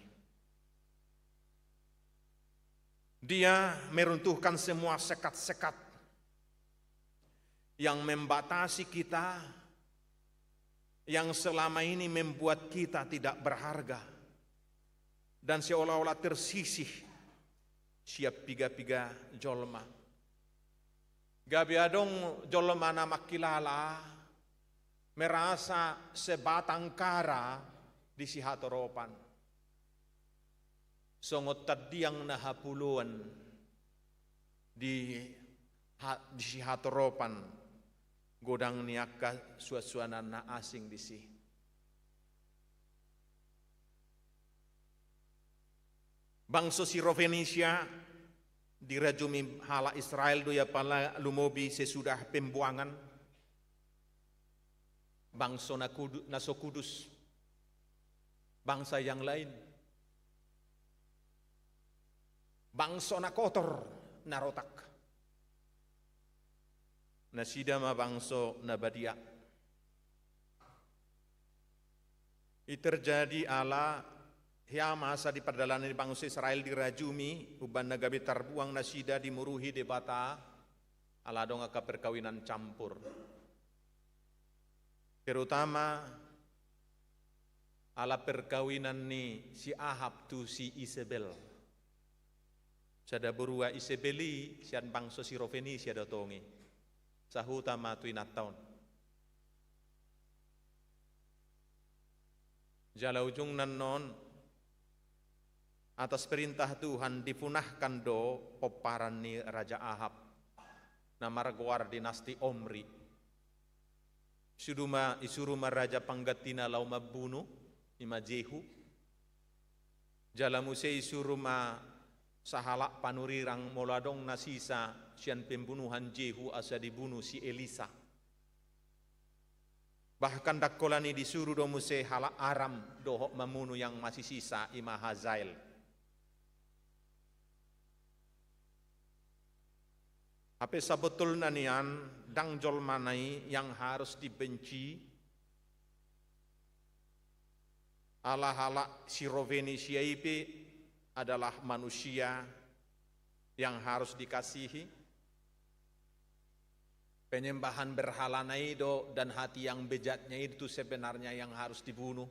Dia meruntuhkan semua sekat-sekat yang membatasi kita, yang selama ini membuat kita tidak berharga dan seolah-olah tersisih sian piga-piga jolma. Gabe adong jolma na mangkilala, merasa sebatang kara di sihatoropan. Songon tandiang na hapuloan di ha-, di sihatoropan godang ni angka suansuanan na asing disi. Bangso Sirofenisia dirajumi halak Israel do ia pala lumobi sesudah pembuangan. Bangso na kudu-, na so kudus. Bangsa yang lain. Bangso na kotor, na rotak. Nasida ma bangso na badia. I terjadi ala hea masa di pardalanan ni bangso Israel dirajumi, umbahen na gabe tarbuang nasida dimuruhi Debata, ala adong angka perkawinan campur. Terutama ala perkawinan ni si Ahab tu si Isebel. Sada borua Isebel i sian bangso Sirofenisia do tong i. Sahuta ma tu inanta on. Jala ujungna annon, atas perintah Tuhan dipunahkan do pomparan ni Raja Ahab, na margoar dinasti Omri. Sude ma, isuru ma raja panggantina laho mambunu, i ma Jehu. Jala muse isuru ma sahalak panurirang molo adong na sisa sian pembunuhan Jehu asa dibunu si Elisa. Bahkan ndang holan i, disuru do muse halak Aram dohot mamunu yang masih sisa, i ma Hazael. Hape sabotulna nian ndang jolmana i yang harus dibenci, ala halak Sirofenisia i pe adalah manusia yang harus dikasihi. Penyembahan berhalana i do dan hati yang bejatnya itu sebenarnya yang harus dibunuh.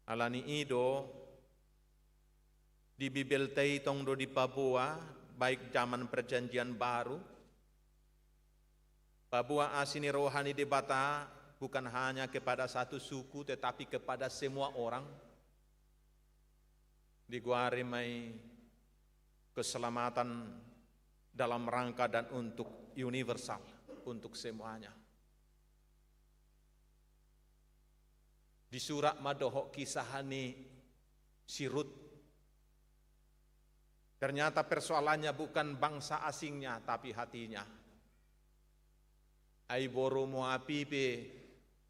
Alani i do di Bibelta i tong do dipaboa, baik zaman Perjanjian Baru, paboa asi ni roha ni Debata bukan hanya kepada satu suku, tetapi kepada semua orang. Digoari ma i keselamatan dalam rangka dan untuk universal, untuk semuanya. Disurat ma dohot kisah ni si Rut. Ternyata persoalannya bukan bangsa asingnya, tapi hatinya. Ai boru Moab i pe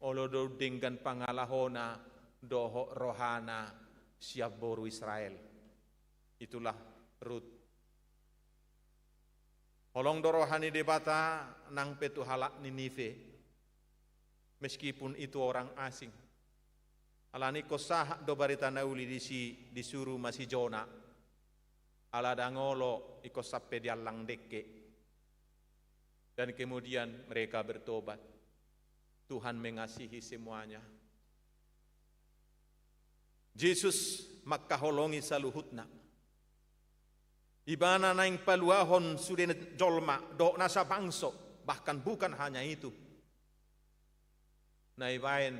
olo do denggan pangalahona dohot rohana sian boru Israel. Itulah Rut. Holong do roha ni Debata nang pe tu halak Ninive, meskipun itu orang asing. Alani ingkon sahat do barita na uli disi, disuru ma si Jona. Ala ndang olo ingkon sampe diallang dengke. Dan kemudian mereka bertobat. Tuhan mengasihi semuanya. Jesus mangkaholongi saluhutna. Ibana naeng paluahon sude jolma dohot nasa bangso, bahkan bukan hanya itu. Na ibaen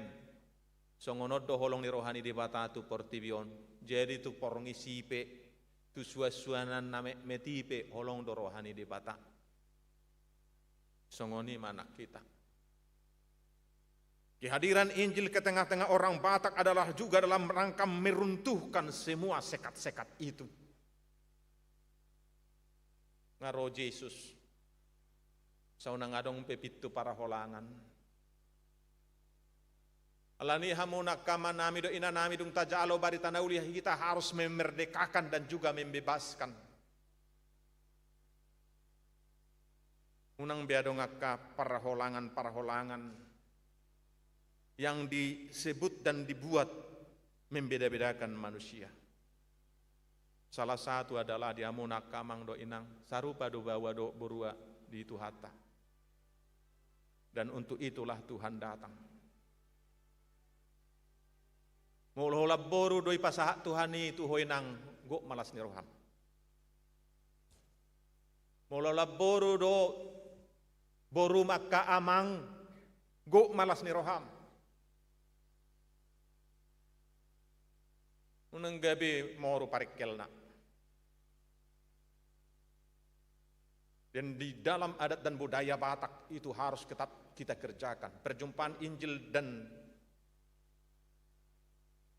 songon on do holong ni roha ni Debata tu portibi on. Jadi tu porngis i pe, tu suansuanan na metmet i pe holong do roha ni Debata. Songon i ma nang hita. Kehadiran Injil ke tengah-tengah orang Batak adalah juga dalam rangka meruntuhkan semua sekat-sekat itu. Nga ro Jesus. Sai unang adong pe pintu parholangan. Alani i hamu angka amanami dohot inanami, dung tajalo barita na uli, hita harus memerdekakan dan juga membebaskan. Unang be adong angka parholangan-parholangan yang disebut dan dibuat membeda-bedakan manusia. Salah satu adalah di hamu angka amang dohot inang, sarupa do baoa dohot borua di Tuhanta. Dan untuk itulah Tuhan datang. Molo holan boru do ipasahat Tuhan i tu ho inang, gok ma las ni roham. Molo holan boru do borum angka amang, gok ma las ni roham. Unang gabe moru parengkelna. Dan di dalam adat dan budaya Batak itu harus tetap kita kerjakan. Perjumpaan Injil dan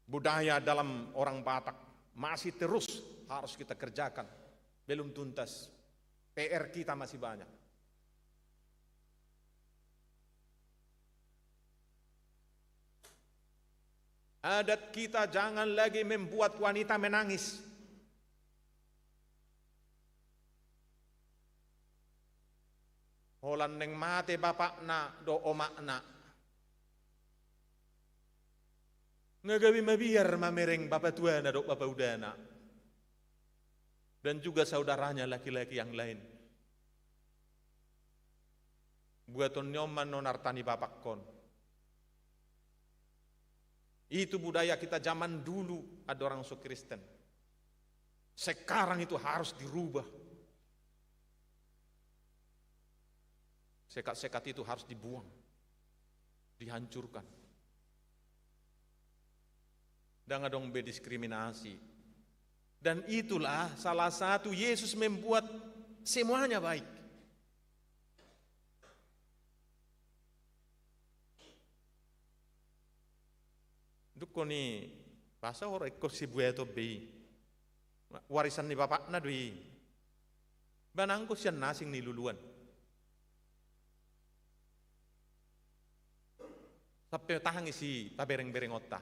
budaya dalam orang Batak masih terus harus kita kerjakan. Belum tuntas. P R kita masih banyak. Adat kita jangan lagi membuat wanita menangis. Holan naeng mate bapakna dohot omakna, nga gabe mabiar mamereng bapatuana dohot bapaudana, dan juga saudaranya laki-laki yang lain. Buaton ni on ma annon arta ni bapakkon. Itu budaya kita zaman dulu, andorang so Kristen. Sekarang itu harus dirubah. Sekat-sekat itu harus dibuang, dihancurkan. Ndang adong be diskriminasi. Dan itulah salah satu Yesus membuat semuanya baik. Dungkon i, masa ora ingkon sibuaton be i. Warisan ni bapakna do i. Ba nanggo sian na asing niluluan. Sampe tangis i pabereng-berengonta.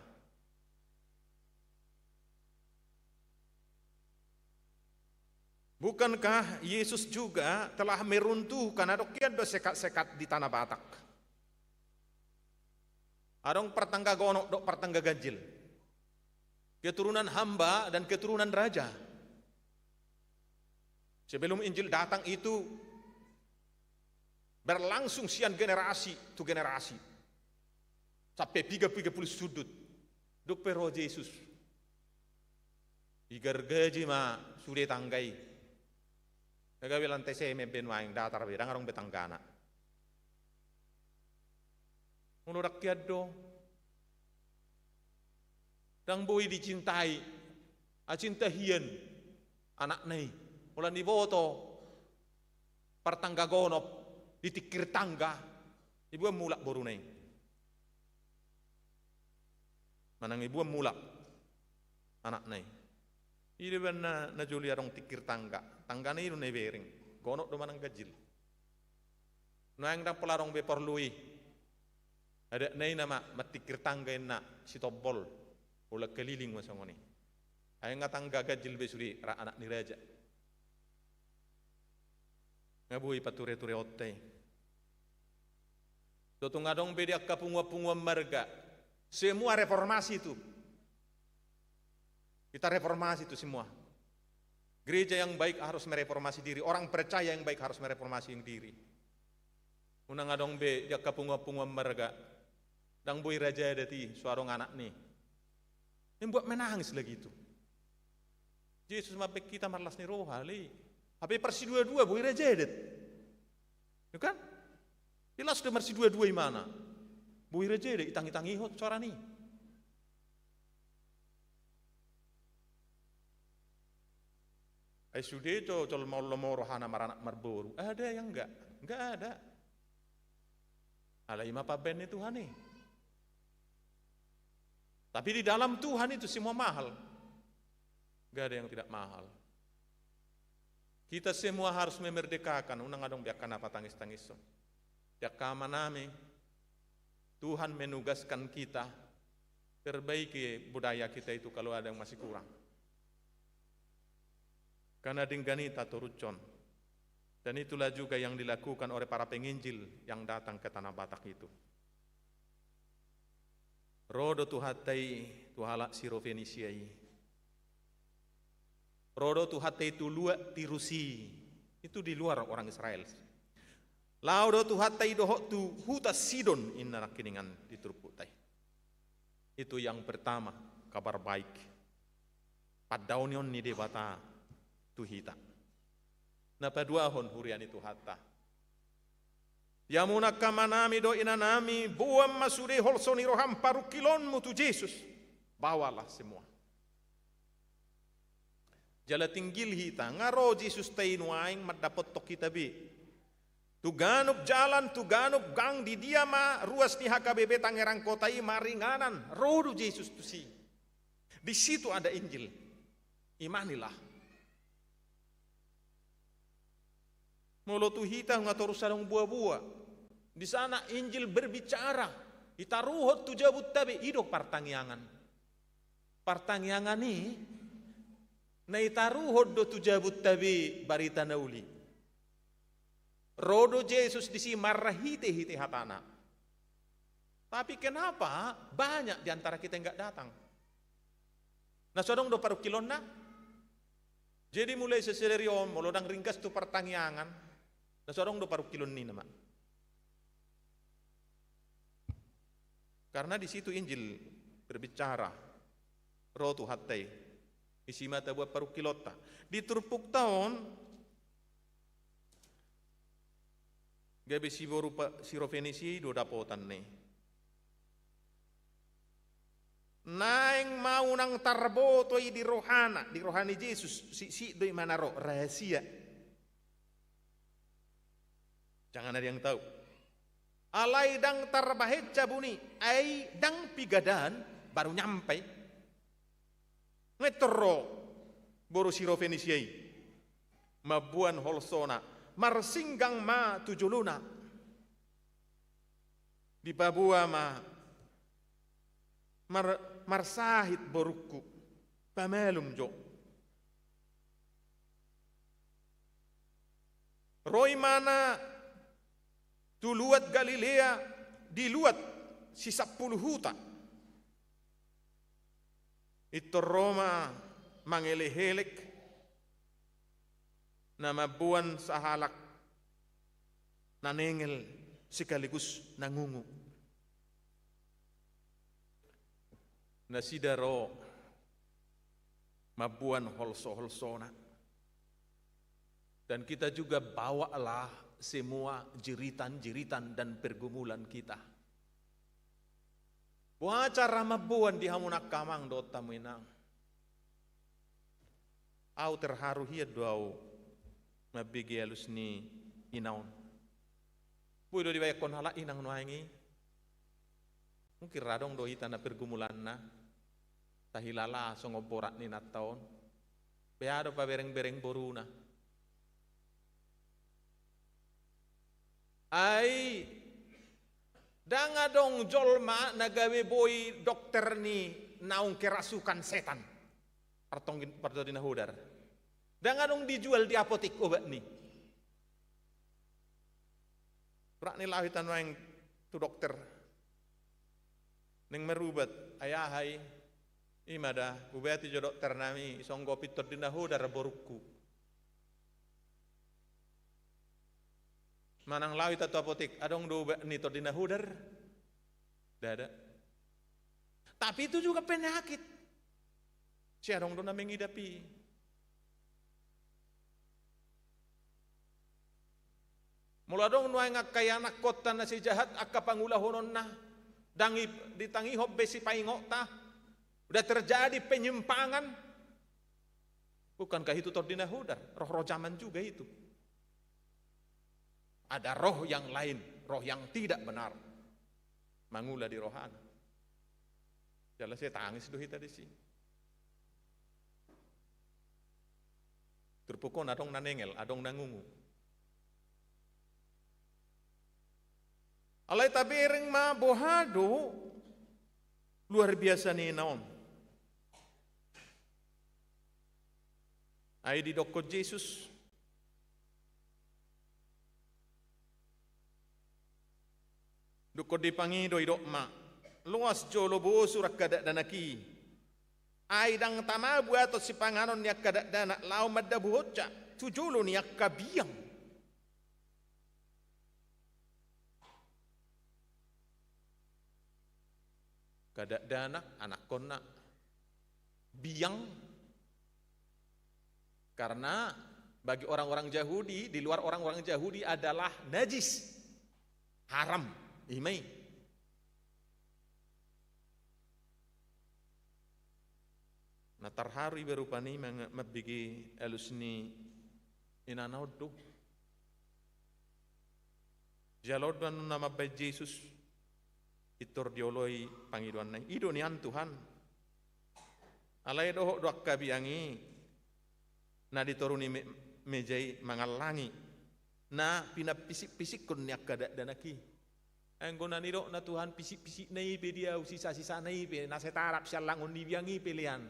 Bukankah Yesus juga telah meruntuhkan, adong hian do sekat-sekat di tanah Batak? Adong partangga gonop dohot partangga ganjil. Keturunan hamba dan keturunan raja. Sebelum Injil datang itu berlangsung sian generasi tu generasi. Sampe piga-piga pulu sundut. Dung pe ro Jesus. Digargaji ma sude tangga i. Nga gabe lantai semen be nuaeng, datar be, ndang adong be tanggana. Molo ndang hian do, ndang boi dicintai, acinta hian anakna i. Molo diboto partangga gonop di tingkir tangga, diboan mulak boruna i. Manang diboan mulak anakna i. I do baen na, na jolo i adong tingkir tangga. Tanggana i do na ibereng. Gonop do manang ganjil. Nuaeng ndang pola adong be porlu i. Adatna i nama mantingkir tangga inna sitombol. Holan keliling ma songon i. Ai nga tangga ganjil be sude rap anak ni raja. Nga boi pature-tureonta i. Tung adong be di angka punguan-punguan marga. Semua reformasi itu. Kita reformasi itu semua. Gereja yang baik harus mereformasi diri. Orang percaya yang baik harus mereformasi diri. Unang adong be di angka punguan-punguan marga Ndang boi raja dat i, so adong anakna i. Membuat menangis lagi itu. Jesus mambaen hita marlas ni roha, ale. Hape parsidua-dua boi raja dat. Ya kan? Jelas do marsidua-dua imana. Boi raja dat, itang-itangihon soarana i. Ai sude jo jolma on lomo rohana maranak marboru. Ada yang enggak? Enggak ada. Alai i ma pambaen ni Tuhan i. Tapi di dalam Tuhan itu semua mahal. Enggak ada yang tidak mahal. Kita semua harus memerdekakan, unang adong be angka na patangis-tangishon. Di angka amanami, Tuhan menugaskan kita perbaiki budaya kita itu kalau ada yang masih kurang. Karena denggan i tatorushon. Dan itulah juga yang dilakukan oleh para penginjil yang datang ke Tanah Batak itu. Ro do Tuhanta i tu halak Sirofenisia i. Ro do Tuhanta i tu luat Tirus i. Itu di luar orang Israel. Laho do Tuhanta i dohot tu huta Sidon, inna nangkiningan di turpukta i. Itu yang pertama, kabar baik. Pandaonion ni Debata tu hita. Na paduahon, huria ni Tuhanta. Di hamu angka amanami dohot inanami, boan ma sude holso ni roham parungkilonmu tu Jesus. Bawalah semua. Jala tinggil hita, nga ro Jesusta i nuaeng mandapothon hita be. Tu ganup jalan, tu ganup gang, di dia ma ruas ni H K B P Tangerang Kota i maringanan, ro do Jesus tusi. Di situ ada Injil. Imanilah. Molo tu hita nga torus adong boa-boa. Di sana Injil berbicara. Ditaruhon tu jabunta be, i do partangiangan. Partangiangan i na itaruhon do tu jabunta be barita na uli. Ro do Jesus disi marhite-hite hatana. Tapi kenapa banyak di antara kita yang nggak datang? Na so adong do parungkilonna? Jadi mulai sian sadari on, molo ndang ringgas tu partangiangan, na so adong do parungkilon ni nama. Karena di situ Injil berbicara, ro Tuhanta i. Disi ma tabuat parungkilonta. Di turpukta on, gabe siboru pa-, Sirofenisia i do dapotanna i. Naeng ma unang tarboto i di rohana, di roha ni Jesus, siksik do i ma na ro, rahasia. Jangan ada yang tahu. Alai ndang tarbahen cabun i, ai ndang piga dang baru nyampe. Nga intor ro boru Sirofenisia i. Mamboan holsona, marsinggang ma tu jolona. Dipaboa ma, mar-, marsahit borungku, pamalum jo. Ro imana tu luat Galilea, di luat Sisampulu Huta. Intor ro ma mangelek-elek, na mamboan sahalak na nengel sekaligus na ngungu. Nasida ro mamboan holso-holsona. Dan kita juga bawalah semua jeritan-jeritan dan pergumulan kita. Boha cara mamboan di hamu angka amang dohot hamu inang? Au terharu hian do au mambege alus ni ina on. Boi do dibahenkon halak inang nuaeng i. Mungkin ra adong do hita na pergumulanna, tahilala songon borat ni inanta on. Bea do pabereng-bereng boruna. Ai ndang adong jolma na gabe boi dokter ni naung kerasukan setan. Partong-, partonggin na hodar. Ndang adong dijual di apotik obat ni. Borat ni laho hita nuaeng tu dokter. Naeng marubat, ai aha i? I ma da, ubati jo dokter nami, isonggop i tondi na hodar borungku. Manang laho hita tu apotik, adong do ubat ni tondi na hodar? Ndada. Tapi itu juga penyakit. Sai adong do na mengidap i. Molo adong nuaeng angka ianakkonta na sai jahat angka pangulahononna, ndang i-, ditangihon be sipaingotta, udah terjadi penyimpangan. Bukankah itu tondi na hodar? Roh-roh jaman juga itu. Ada roh yang lain, roh yang tidak benar. Mangula di rohana. Jala sai tangis do hita disi. Turpuk on adong na nengel, adong na ngungu. Alai tabereng ma boha do luar biasa ni na on. Ai didokkon Jesus, dungkon dipangido, idok ma, loas jolo bosur angka dakdanak i. Ai ndang tama buaton sipanganon ni angka dakdanak laho mandabuhonsa tu jolo ni angka biang. Angka dakdanak, anakkonna, biang. Karena bagi orang-orang Yahudi, di luar orang-orang Yahudi adalah najis. Haram. I ma i. Na tarharu iba rupani manga-, mambege alus ni inana on do. Jala on do annon na mambahen Jesus, pintor dioloi pangidoanna i. I do nian Tuhan. Alai dohot do angka biang i na di toru ni me-, meja i mangallangi na pinampisik-pisikkon ni angka dakdanak i. Anggo na nidokna Tuhan pisik-pisikna i pe di ahu, sisa-sisana i pe, na sai tarap siallangon ni biang i pe lean.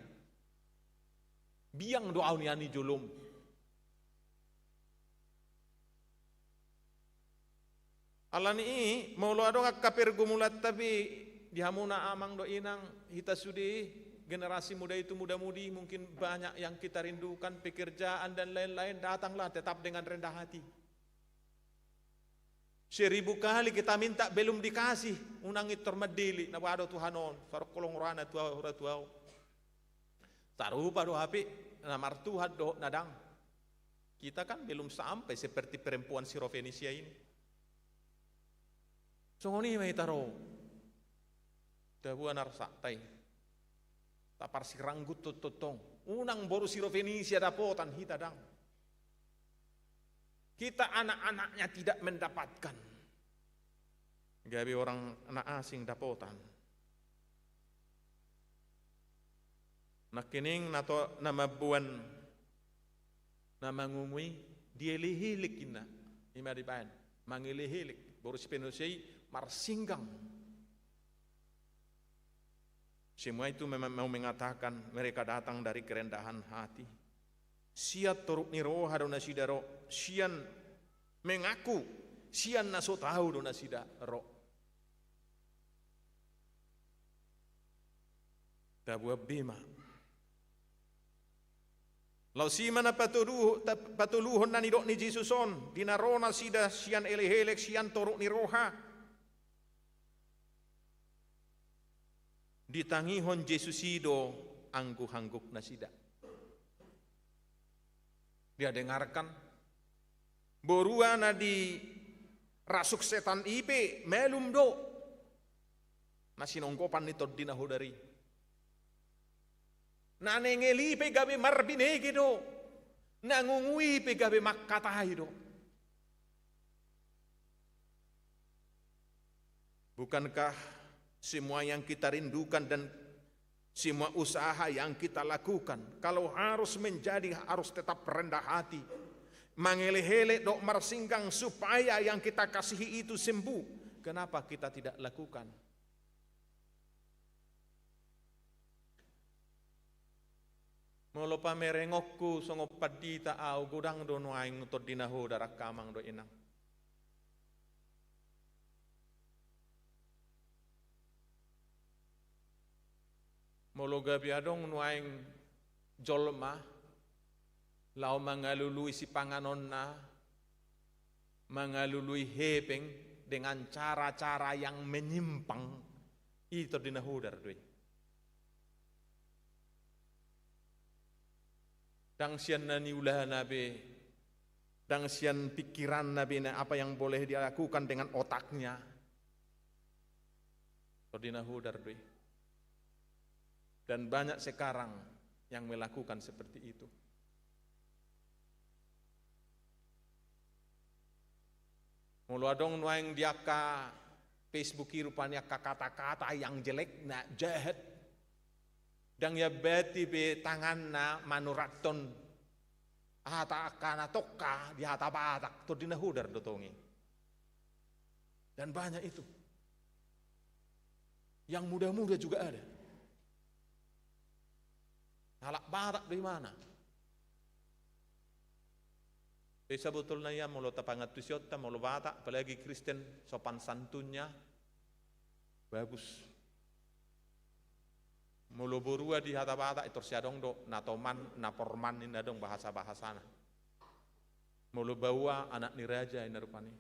Biang do ahu nian i jolom. Alani i, molo adong angka pergumulan, tapi di hamuna amang dohot inang, hita sude, generasi muda itu, muda-mudi, mungkin banyak yang kita rindukan, pekerjaan dan lain-lain, datanglah tetap dengan rendah hati. Seribu kali kita minta, belum dikasih, unang pintor mandele, na boha do Tuhan on, sai ro holong rohana tu ahu, ro tu ahu. Sarupa do hape na martuhan dohot na ndang. Kita kan belum sampai seperti perempuan Sirofenisia ini. Songon i ma hita ro. Taboan arsakta i. Taparsiranggut tongtong. Unang boru Sirofenisia dapotan hita, ndang. Kita anak-anaknya tidak mendapatkan. Gabe orang na asing dapotan. Nangkining na to-, na mamboan, na mangungu i, dielek-elek inna. I ma dibaen, mangelek-elek. Boru Sirofenisia i marsinggang. Semua itu memang mau mengatakan mereka datang dari kerendahan hati. Sian toruk ni roha do nasida ro, sian mengaku, sian na so tau do nasida ro. Taboan be ma. Laos i ma na patodu-, ta-, patoluhon na nidok ni Jesus on, di na ro nasida sian elek-elek, sian toruk ni roha. Ditangihon Jesus i do angguk-angguk nasida. Dia dengarkan, borua na dirasuk setan i pe malum do. Na sinongkopan ni tondi na hodar i. Na nengel i pe gabe marbinege do. Na ngungu i pe gabe mangkatai do. Bukankah semua yang kita rindukan dan semua usaha yang kita lakukan, kalau harus menjadi, harus tetap rendah hati, mangelek-elek dohot marsinggang supaya yang kita kasihi itu sembuh, kenapa kita tidak lakukan? Molo pamerengonku songon pandita ahu, godang do nuaeng tondi na hodar, angka amang dohot inang. Molo gabe adong nuaeng jolma laho mangalului sipanganonna, mangalului hepeng dengan cara-cara yang menyimpang, I Tondi na Hodar do i. Ndang sian na niulana be, ndang sian pikiranna be na apa yang boleh dia lakukan dengan otaknya. Tondi na Hodar do i. Dan banyak sekarang yang melakukan seperti itu. Molo adong nuaeng di angka Facebook i rupani angka kata-kata yang jelek, na jahat. Ndang iambati be tanganna manurathon hata angka na tongka di hata Batak, Tondi na Hodar do tong i. Dan banyak itu. Yang muda-muda juga ada. Halak Batak do imana. Jadi sabotulna ia molo tapangantusionta, molo Batak, apalagi Kristen, sopan santunnya bagus. Molo borua di hata Batak, i torus adong do, na toman, na porman, ninna adong bahasa-bahasana. Molo baoa, anak ni raja, ninna rupani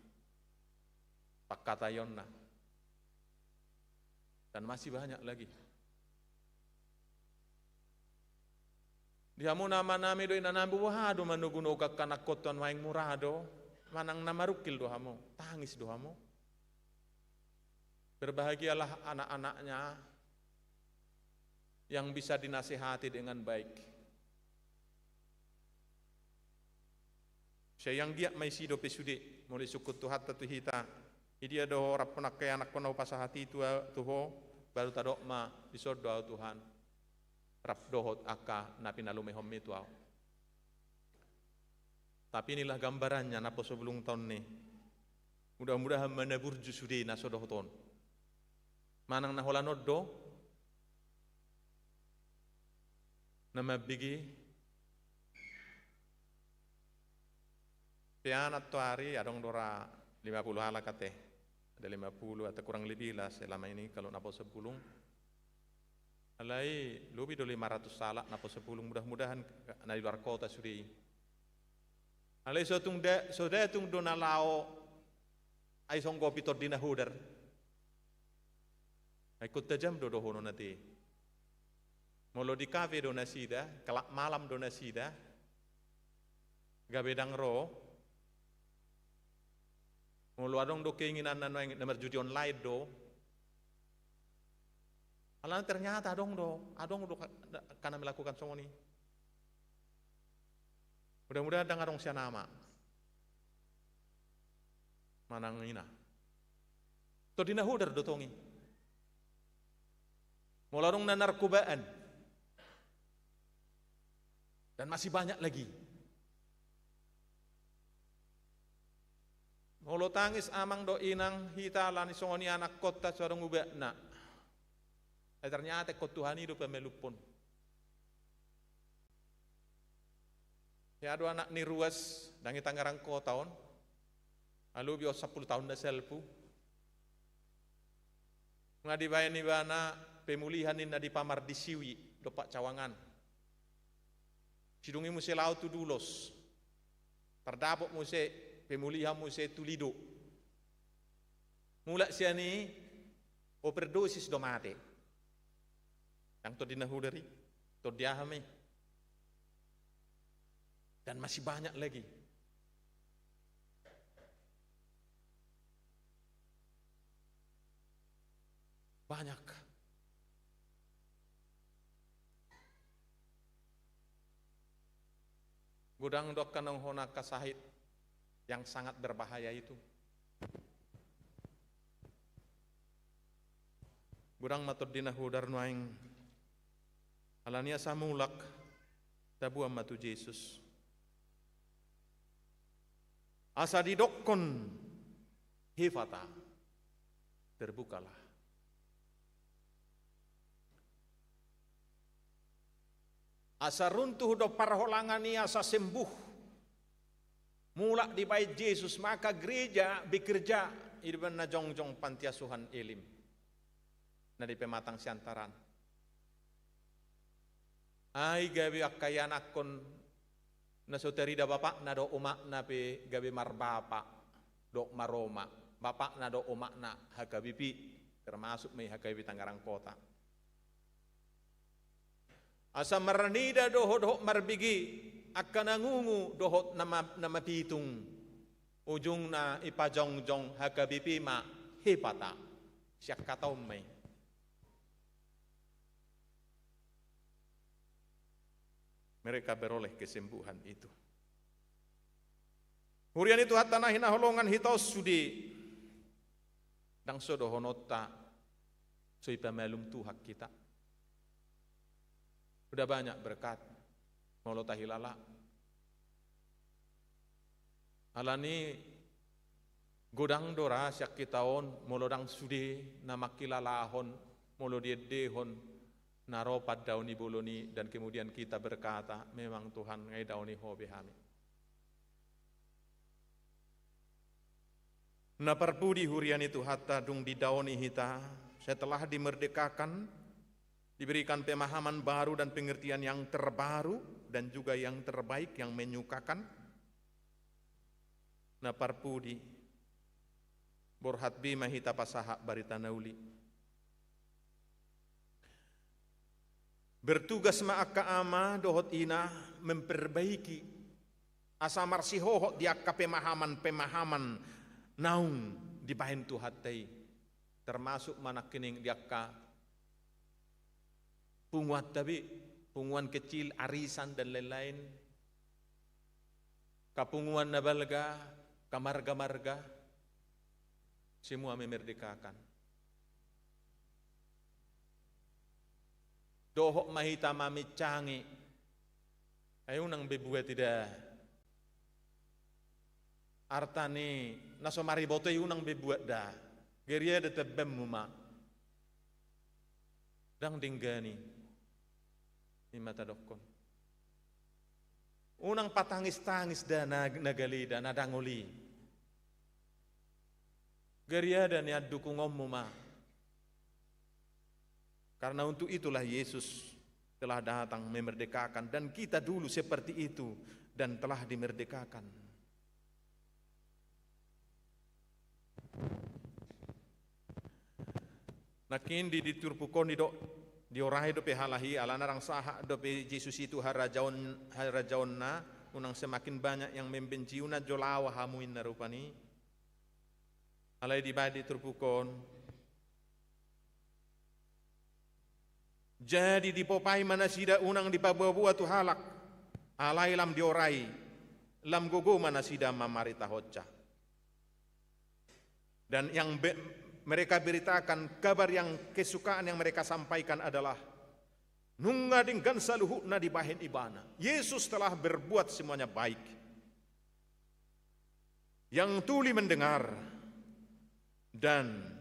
pangkataionna. Dan masih banyak lagi. Di hamu na amanami dohot inanami, boha do manogunogu angka anakkonta on, nuaeng mura do, manang na marungkil do hamu, tangis do hamu. Berbahagialah anak-anaknya yang bisa dinasihati dengan baik. Sai anggiat ma isi dope sude, molo isungkun Tuhanta tu hita, i dia do ho rap angka ianakkon na hupasahat i tu, tu ho, baru tadok ma, dison do ahu Tuhan, rap dohot angka na pinalumehonmi tu ahu. Tapi inilah gambarannya naposo bulung ta on i. Mudah-mudahan ma na burju sude na so dohot on. Manang na holan on do na mambege pe. Annon tu ari adong do ra lima puluh halak ate. Ada lima puluh atau kurang lebih lah selama ini kalau naposo bulung. Alai lobi do lima ratus halak naposo bulung, mudah-mudahan na di luar kota sude i. Alai so tung da, so da tung do na laho, ai songgopi Tondi na Hodar. Ai ingkon tajam do dohonon ate. Molo di kafe do nasida, kelab malam do nasida, gabe ndang ro. Molo adong do keinginanna nuaeng na marjudi online do. Alana ternyata adong do, adong do ka, angka na melakukan songon i. Mudah-mudahan ndang adong sian ama manang ina. Tondi na Hodar do tong i. Molo adong na narkobaan. Dan masih banyak lagi. Molo tangis amang dohot inang hita alani songon i anakkonta so adong ubatna. Ai ternyata ingkon Tuhan i do pamalumhon. Ia do anak ni ruas, ndang i Tangerang kota on. Alai lobi on sampulu taon na salpu. Nga dibaen ibana pemulihan ninna di Pamar di Siwi, dompak Cawangan. Sidung i muse laho tu Dulos. Tardapot muse pemulihan muse tu Lido. Mulak sian i overdosis do mate. Ndang Tondi na Hodar i, Tondi aha ma i. Dan masih banyak lagi. Banyak. Godang do angka na hona angka sahit yang sangat berbahaya itu. Godang ma Tondi na Hodar nuaeng. Alani asa mulak, taboan ma tu Jesus. Asa didokkon Efata, terbukalah. Asa runtuh do parholangan i, asa sembuh. Mulak dibaen Jesus, maka gereja bekerja, i do umbahen na jongjong panti asuhan Elim na di pematang siantaran. Ai gabe angka ianakkon na so tarida bapakna dohot omakna pe gabe marbapa dohot maroma, bapakna dohot omakna H K B P, H termasuk ma i H K B P Tangerang Kota. Asa marnida dohot, dohot marbege angka na ngungu dohot na ma-, na mapitung. Ujungna ipajongjong H K B P ma hepata. Sian hata on ma i. Mereka beroleh kesembuhan itu. Huria ni Tuhanta na hinaholongan, hita on sude. Ndang so dohononta so ipamalum Tuhan hita. Udah banyak berkat molo tahilala. Alani godang do ra sian hita on molo ndang sude na mangkilalahon, molo diendehon na ro pandaon ni bolon i, dan kemudian kita berkata, "Memang Tuhan, nga idaoni Ho be hami." Na parpudi, huria ni Tuhanta, dung didaoni hita, setelah dimerdekakan, diberikan pemahaman baru dan pengertian yang terbaru dan juga yang terbaik, yang menyukakan. Na parpudi, borhat be ma hita pasahat barita na uli. Bertugas ma angka ama dohot ina memperbaiki, asa marsihohot di angka pemahaman-pemahaman naung dibahen Tuhanta i. Termasuk ma nangkining di angka punguanta be, punguan kecil, arisan, dan lain-lain. Angka punguan na balga, angka marga-marga, semua memerdekakan. Dohot ma hita mamincangi, ai unang be buat i da. Arta ni na so mariboto i unang be buat da. Gariada tambanmu ma. Ndang denggan i. I ma tadokkon. Unang patangis-tangis da na, na gale da, na dangol i. Gariada nian dukungonmu ma. Karena untuk itulah Yesus telah datang memerdekakan, dan kita dulu seperti itu dan telah dimerdekakan. Nangkin di, di turpuk on i do, diorai dope halak i, alana ndang sahat dope Jesus i tu harajaon, harajaonna, unang semakin banyak yang membenci, unang jo laho hamu, inna rupani. Alai dibaen di turpuk on. Jadi dipopai ma nasida, unang dipaboa-boa tu halak, alai lam diorai, lam gogo ma nasida mamaritahonsa. Dan yang be-, mereka beritakan, kabar yang kesukaan yang mereka sampaikan adalah, nunga denggan saluhutna dibahen Ibana. Yesus telah berbuat semuanya baik. Yang tuli mendengar, dan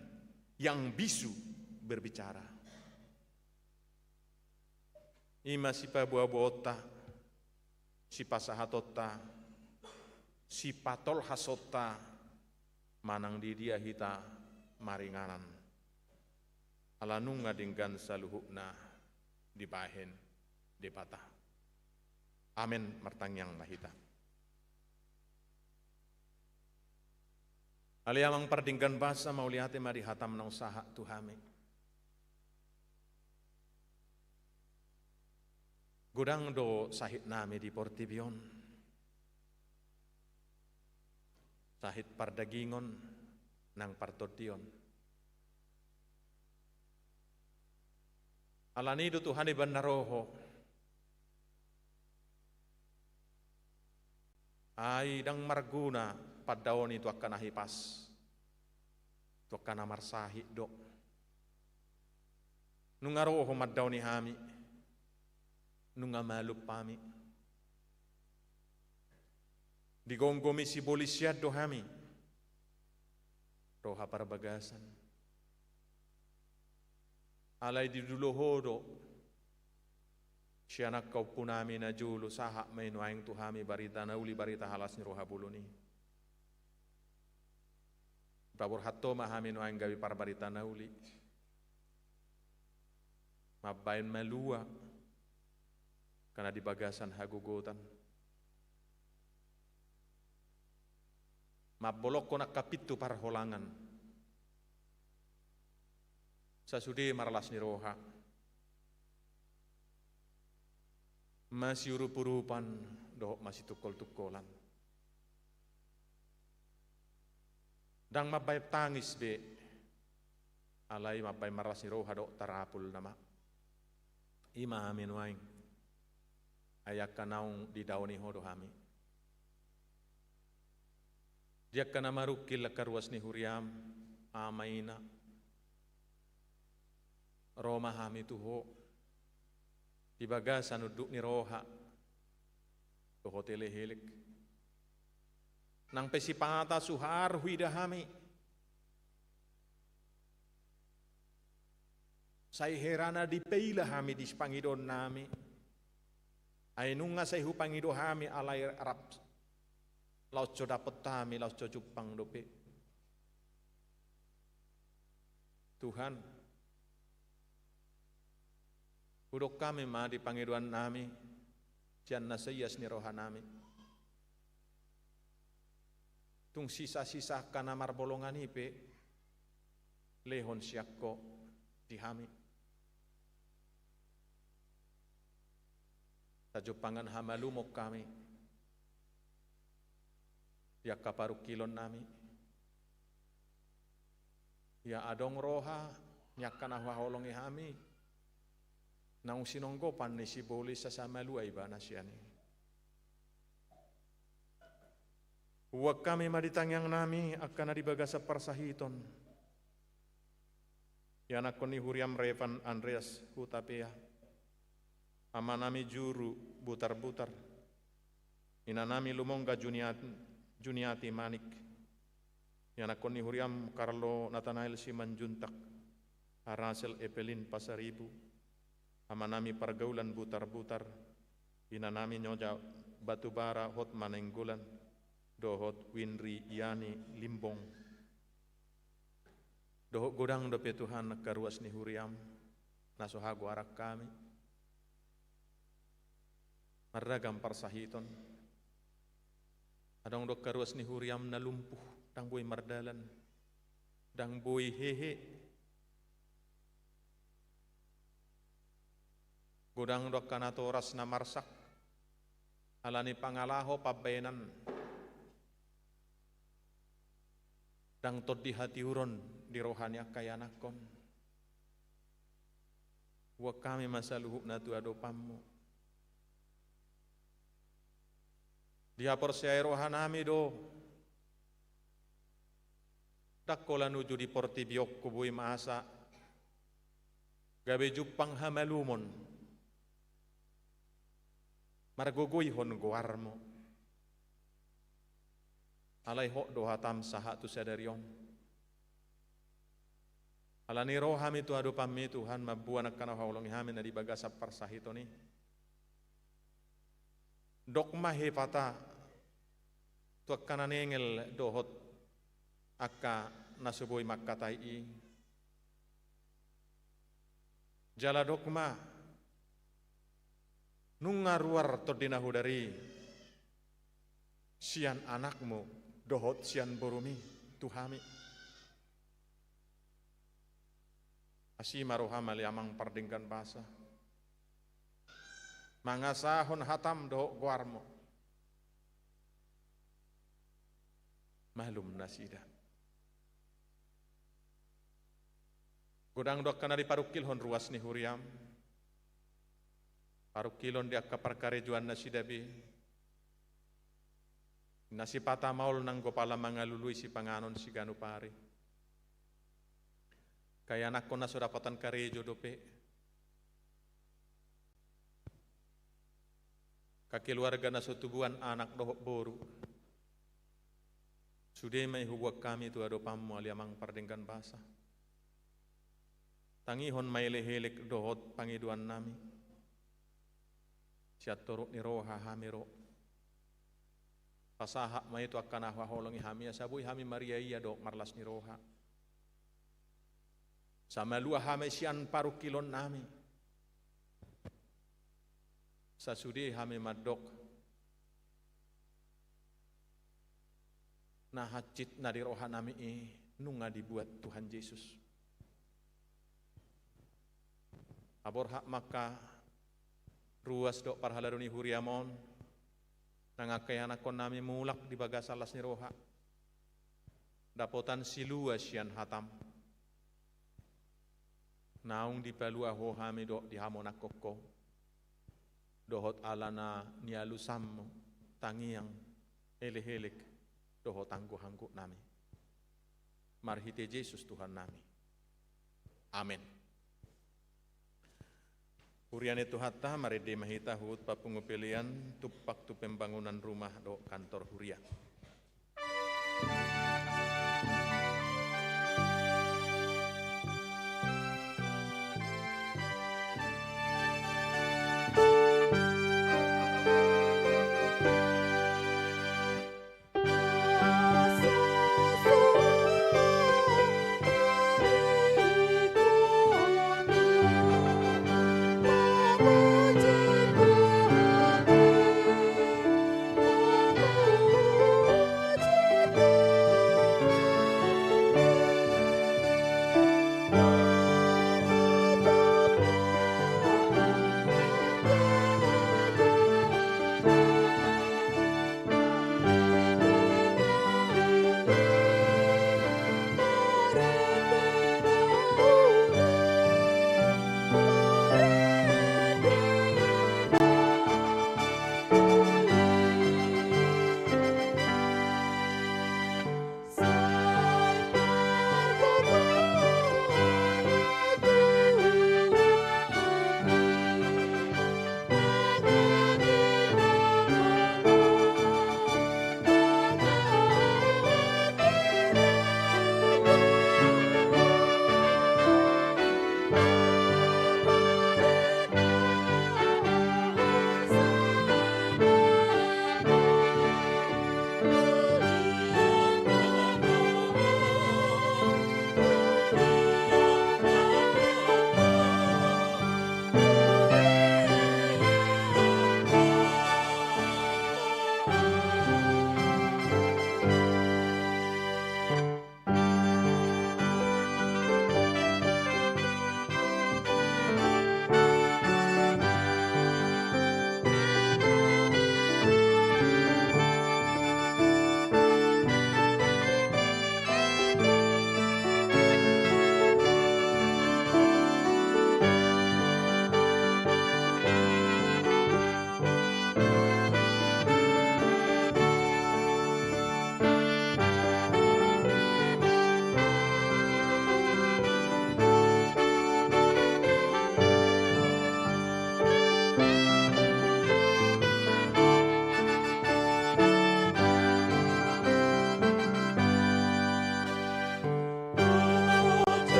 yang bisu berbicara. I ma sipaboa-boaonta, sipasahatonta, sipatolhasonta, manang di dia hita maringanan. Ala nunga denggan saluhutna dibahen Debata. Amen. Martangiang ma hita. Ale Amang pardenggan basa, mauliate ma di hatam naung sahat tu hami. Godang do sahitnami di portibi on. Sahit pardagingon nang partondion. Alani do Tuhan iban na ro Ho. Ai ndang marguna pandaon i tu angka na hipas, tu angka na marsahit do. Nunga ro Ho mandaoni hami, nunga malum hami. Digomgomi sibolisian do hami, roha parbagasan. Alai didulo Ho do sian angka ompunami na jolo, sahat ma i nuaeng tu hami barita na uli, barita las ni roha bolon i. Paborhat Ho ma hami nuaeng gabe parbarita na uli, mambaen malua angka na di bagasan hagogotan. Mambolongkon angka pintu parholangan. Sasude marlas ni roha, masiurup-urupan dohot masitungkol-tungkolan. Ndang mambahen tangis be, alai mambahen marlas ni roha dohot tarapul nama. I ma hami nuaeng. Ai angka naung didaoni Ho do hami. Di angka na marungkil angka ruas ni huriaM, ama ina, ro ma hami tu Ho di bagasan unduk ni roha dohot elek-elek. Nang pe sipata suhar huida hami, sai hera na dipaila hami di pangidoannami. Ai nunga sai hupangido hami, alai rap laos so dapot hami, laos so jumpang dope. Tuhan, hudok hami ma di pangidoannami sian na saias ni rohanami. Tung sisa-sisa angka na marbolongan i pe, lehon sian Ho di hami. Tajumpangan hamalumon hami di angka parungkilonnami. Ia adong roha ni angka na huhaholongi hami, naung sinonggopan ni sibolis asa malua ibana sian i. Hubuat hami ma di tangiangnami angka na di bagasan parsahiton. Ianakkon ni huriaM Revan Andreas Hutapea, amanami Juru Butarbutar, inanami Lumongga Juniat-, Juniati Manik, ianakkon ni huriaM Karlo Natanael Simanjuntak, Rasel Evelyn Pasaribu, amanami Pargaulan Butarbutar, inanami Nyoja Batubara Hotma Nainggolan, dohot Winri Yani Limbong. Dohot godang dope Tuhan angka ruas ni huriaM na so hagoaran hami. Marragam parsahiton. Adong do angka ruas ni huriaM na lumpuh, ndang boi mardalan, ndang boi hehe. Godang do angka natoras na marsak ala ni pangalaho pambahenan. Ndang tondi hatiuron di roha ni angka ianakkon. Buat hami ma saluhutna tu adopanMu. Dihaporseai rohanami do, ndang holan uju di portibi on huboi ma asa gabe jumpang hamalumon, margogoihon goarMu. Alai hot do hataM sahat tu sadari on. Ala ni ro hami tu adopanMi Tuhan, mamboan angka na huhaholongi hami na di bagasan parsahiton i. Dok ma hepata tu angka na nengel dohot angka na so boi mangkatai i. Jala dok ma, nunga ruar Tondi na Hudar i sian AnakMu dohot sian BorumI tu hami. Asi ma rohaM ale Amang pardenggan basa, mangasahon hataM dohot goarMu. Malum nasida. Godang do angka na diparungkilhon ruas ni huriaM, parungkilon di angka parkarejoan nasida be. Na sipata maol nanggo pala mangalului sipanganon siganup ari. Angka ianakkon na so dapotan karejo dope. Angka keluarga na so tubuan anak dohot boru. Sude ma i hubuan hami tu adopanMu ale Amang pardenggan basa. Tangihon ma elek-elek dohot pangidoannami. Sian torop ni roha hami ro. Pasahat ma i tu angka na huhaholongi hami asa boi hami mariaia dohot marlas ni roha. Asa malua hami sian parungkilonnami. Asa sude hami mandok, na hansit na di rohanami i nunga dibuat Tuhan Jesus. Paborhat ma angka ruas dohot parhalado ni huriam on, nang angka ianakhonnami mulak di bagasan las ni roha, dapotan silua sian hatam. Naung dipalua Ho hami dohot dihamonangkon Ho, dohot ala na nialusanmu tangiang, elek-elek dohot anggo-anggotnami. Marhite Jesus Tuhannami. Amen. Huria ni Tuhanta, marende ma hita huhut papungu pelean tumpak tu pembangunan rumah dohot kantor huria.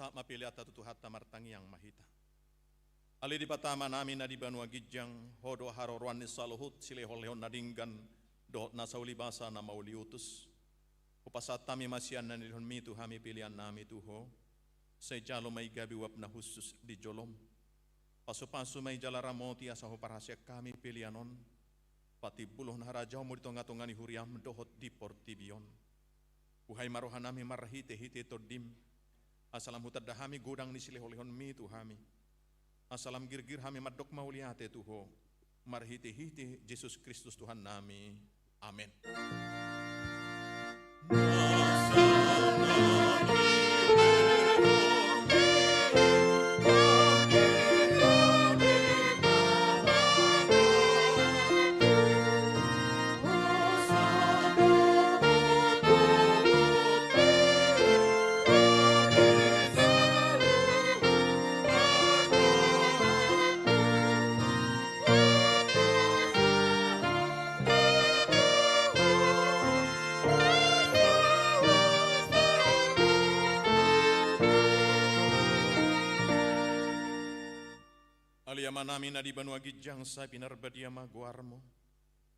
Sahat ma peleanta tu Tuhanta, martangiang ma hita. Ale Debata Amanami na di banua ginjang, Ho do haroroan ni saluhut silehonlehon na denggan dohot nasa ulibasa na mauliutus. Hupasahat hami ma sian na nilehonmi tu hami peleannami tu Ho. Sai jalo ma i gabe uap na hushus di jolom. Pasupasu ma i jala ramoti asa huparhaseang hami pelean on patimbulhon harajaonmu di tongatonga ni huriam dohot di portibi on. Buhai ma rohanami marhitehite Tondim, asa lam hutanda hami godang ni silehonlehonmi tu hami, asa lam girgir hami mandok mauliate tu Ho, marhitehite Jesus Kristus Tuhannami. Amen. Ale Amanami na di banua ginjang, sai pinarbadia ma goarmu.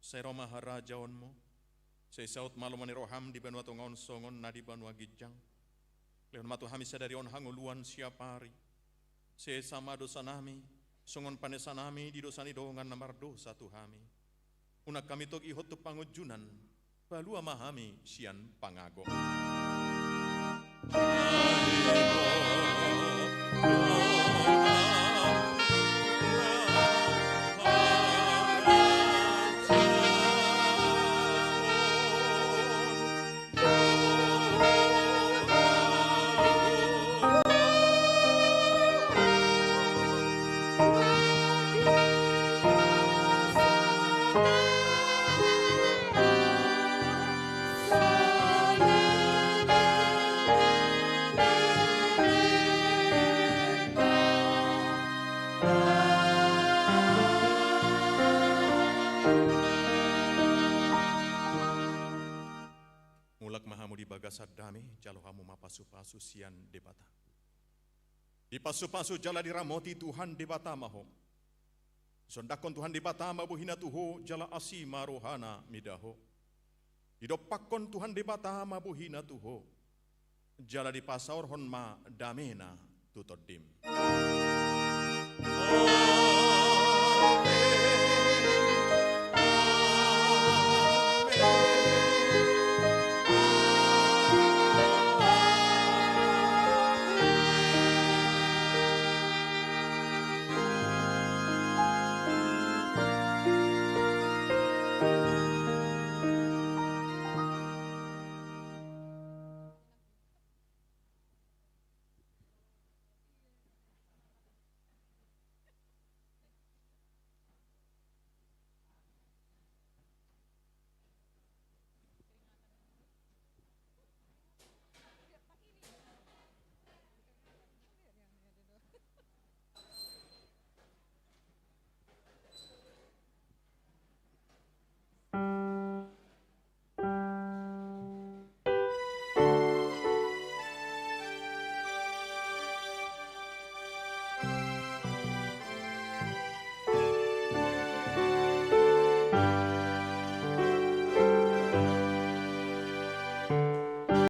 Sai ro ma harajaonmu. Sai saut ma lomo ni roham di banua tonga on songon na di banua ginjang. Lehon ma tu hami sadari on hangoluan siapari. Sesa ma dosanami, songon panesanami di dosa ni dongan na mardosa tu hami. Unang hami togihon tu pangunjunan, palua ma hami sian pangago. Mulak ma hamu di bagasan dame, jalo hamu ma pasupasu sian Debata. Dipasupasu jala diramoti Tuhan Debata ma ho. Sondanghon Tuhan Debata ma bohina tu ho, jala asi ma rohana mida ho. Didompakhon Tuhan Debata ma bohina tu ho, jala dipasaorhon ma damena tu tondim.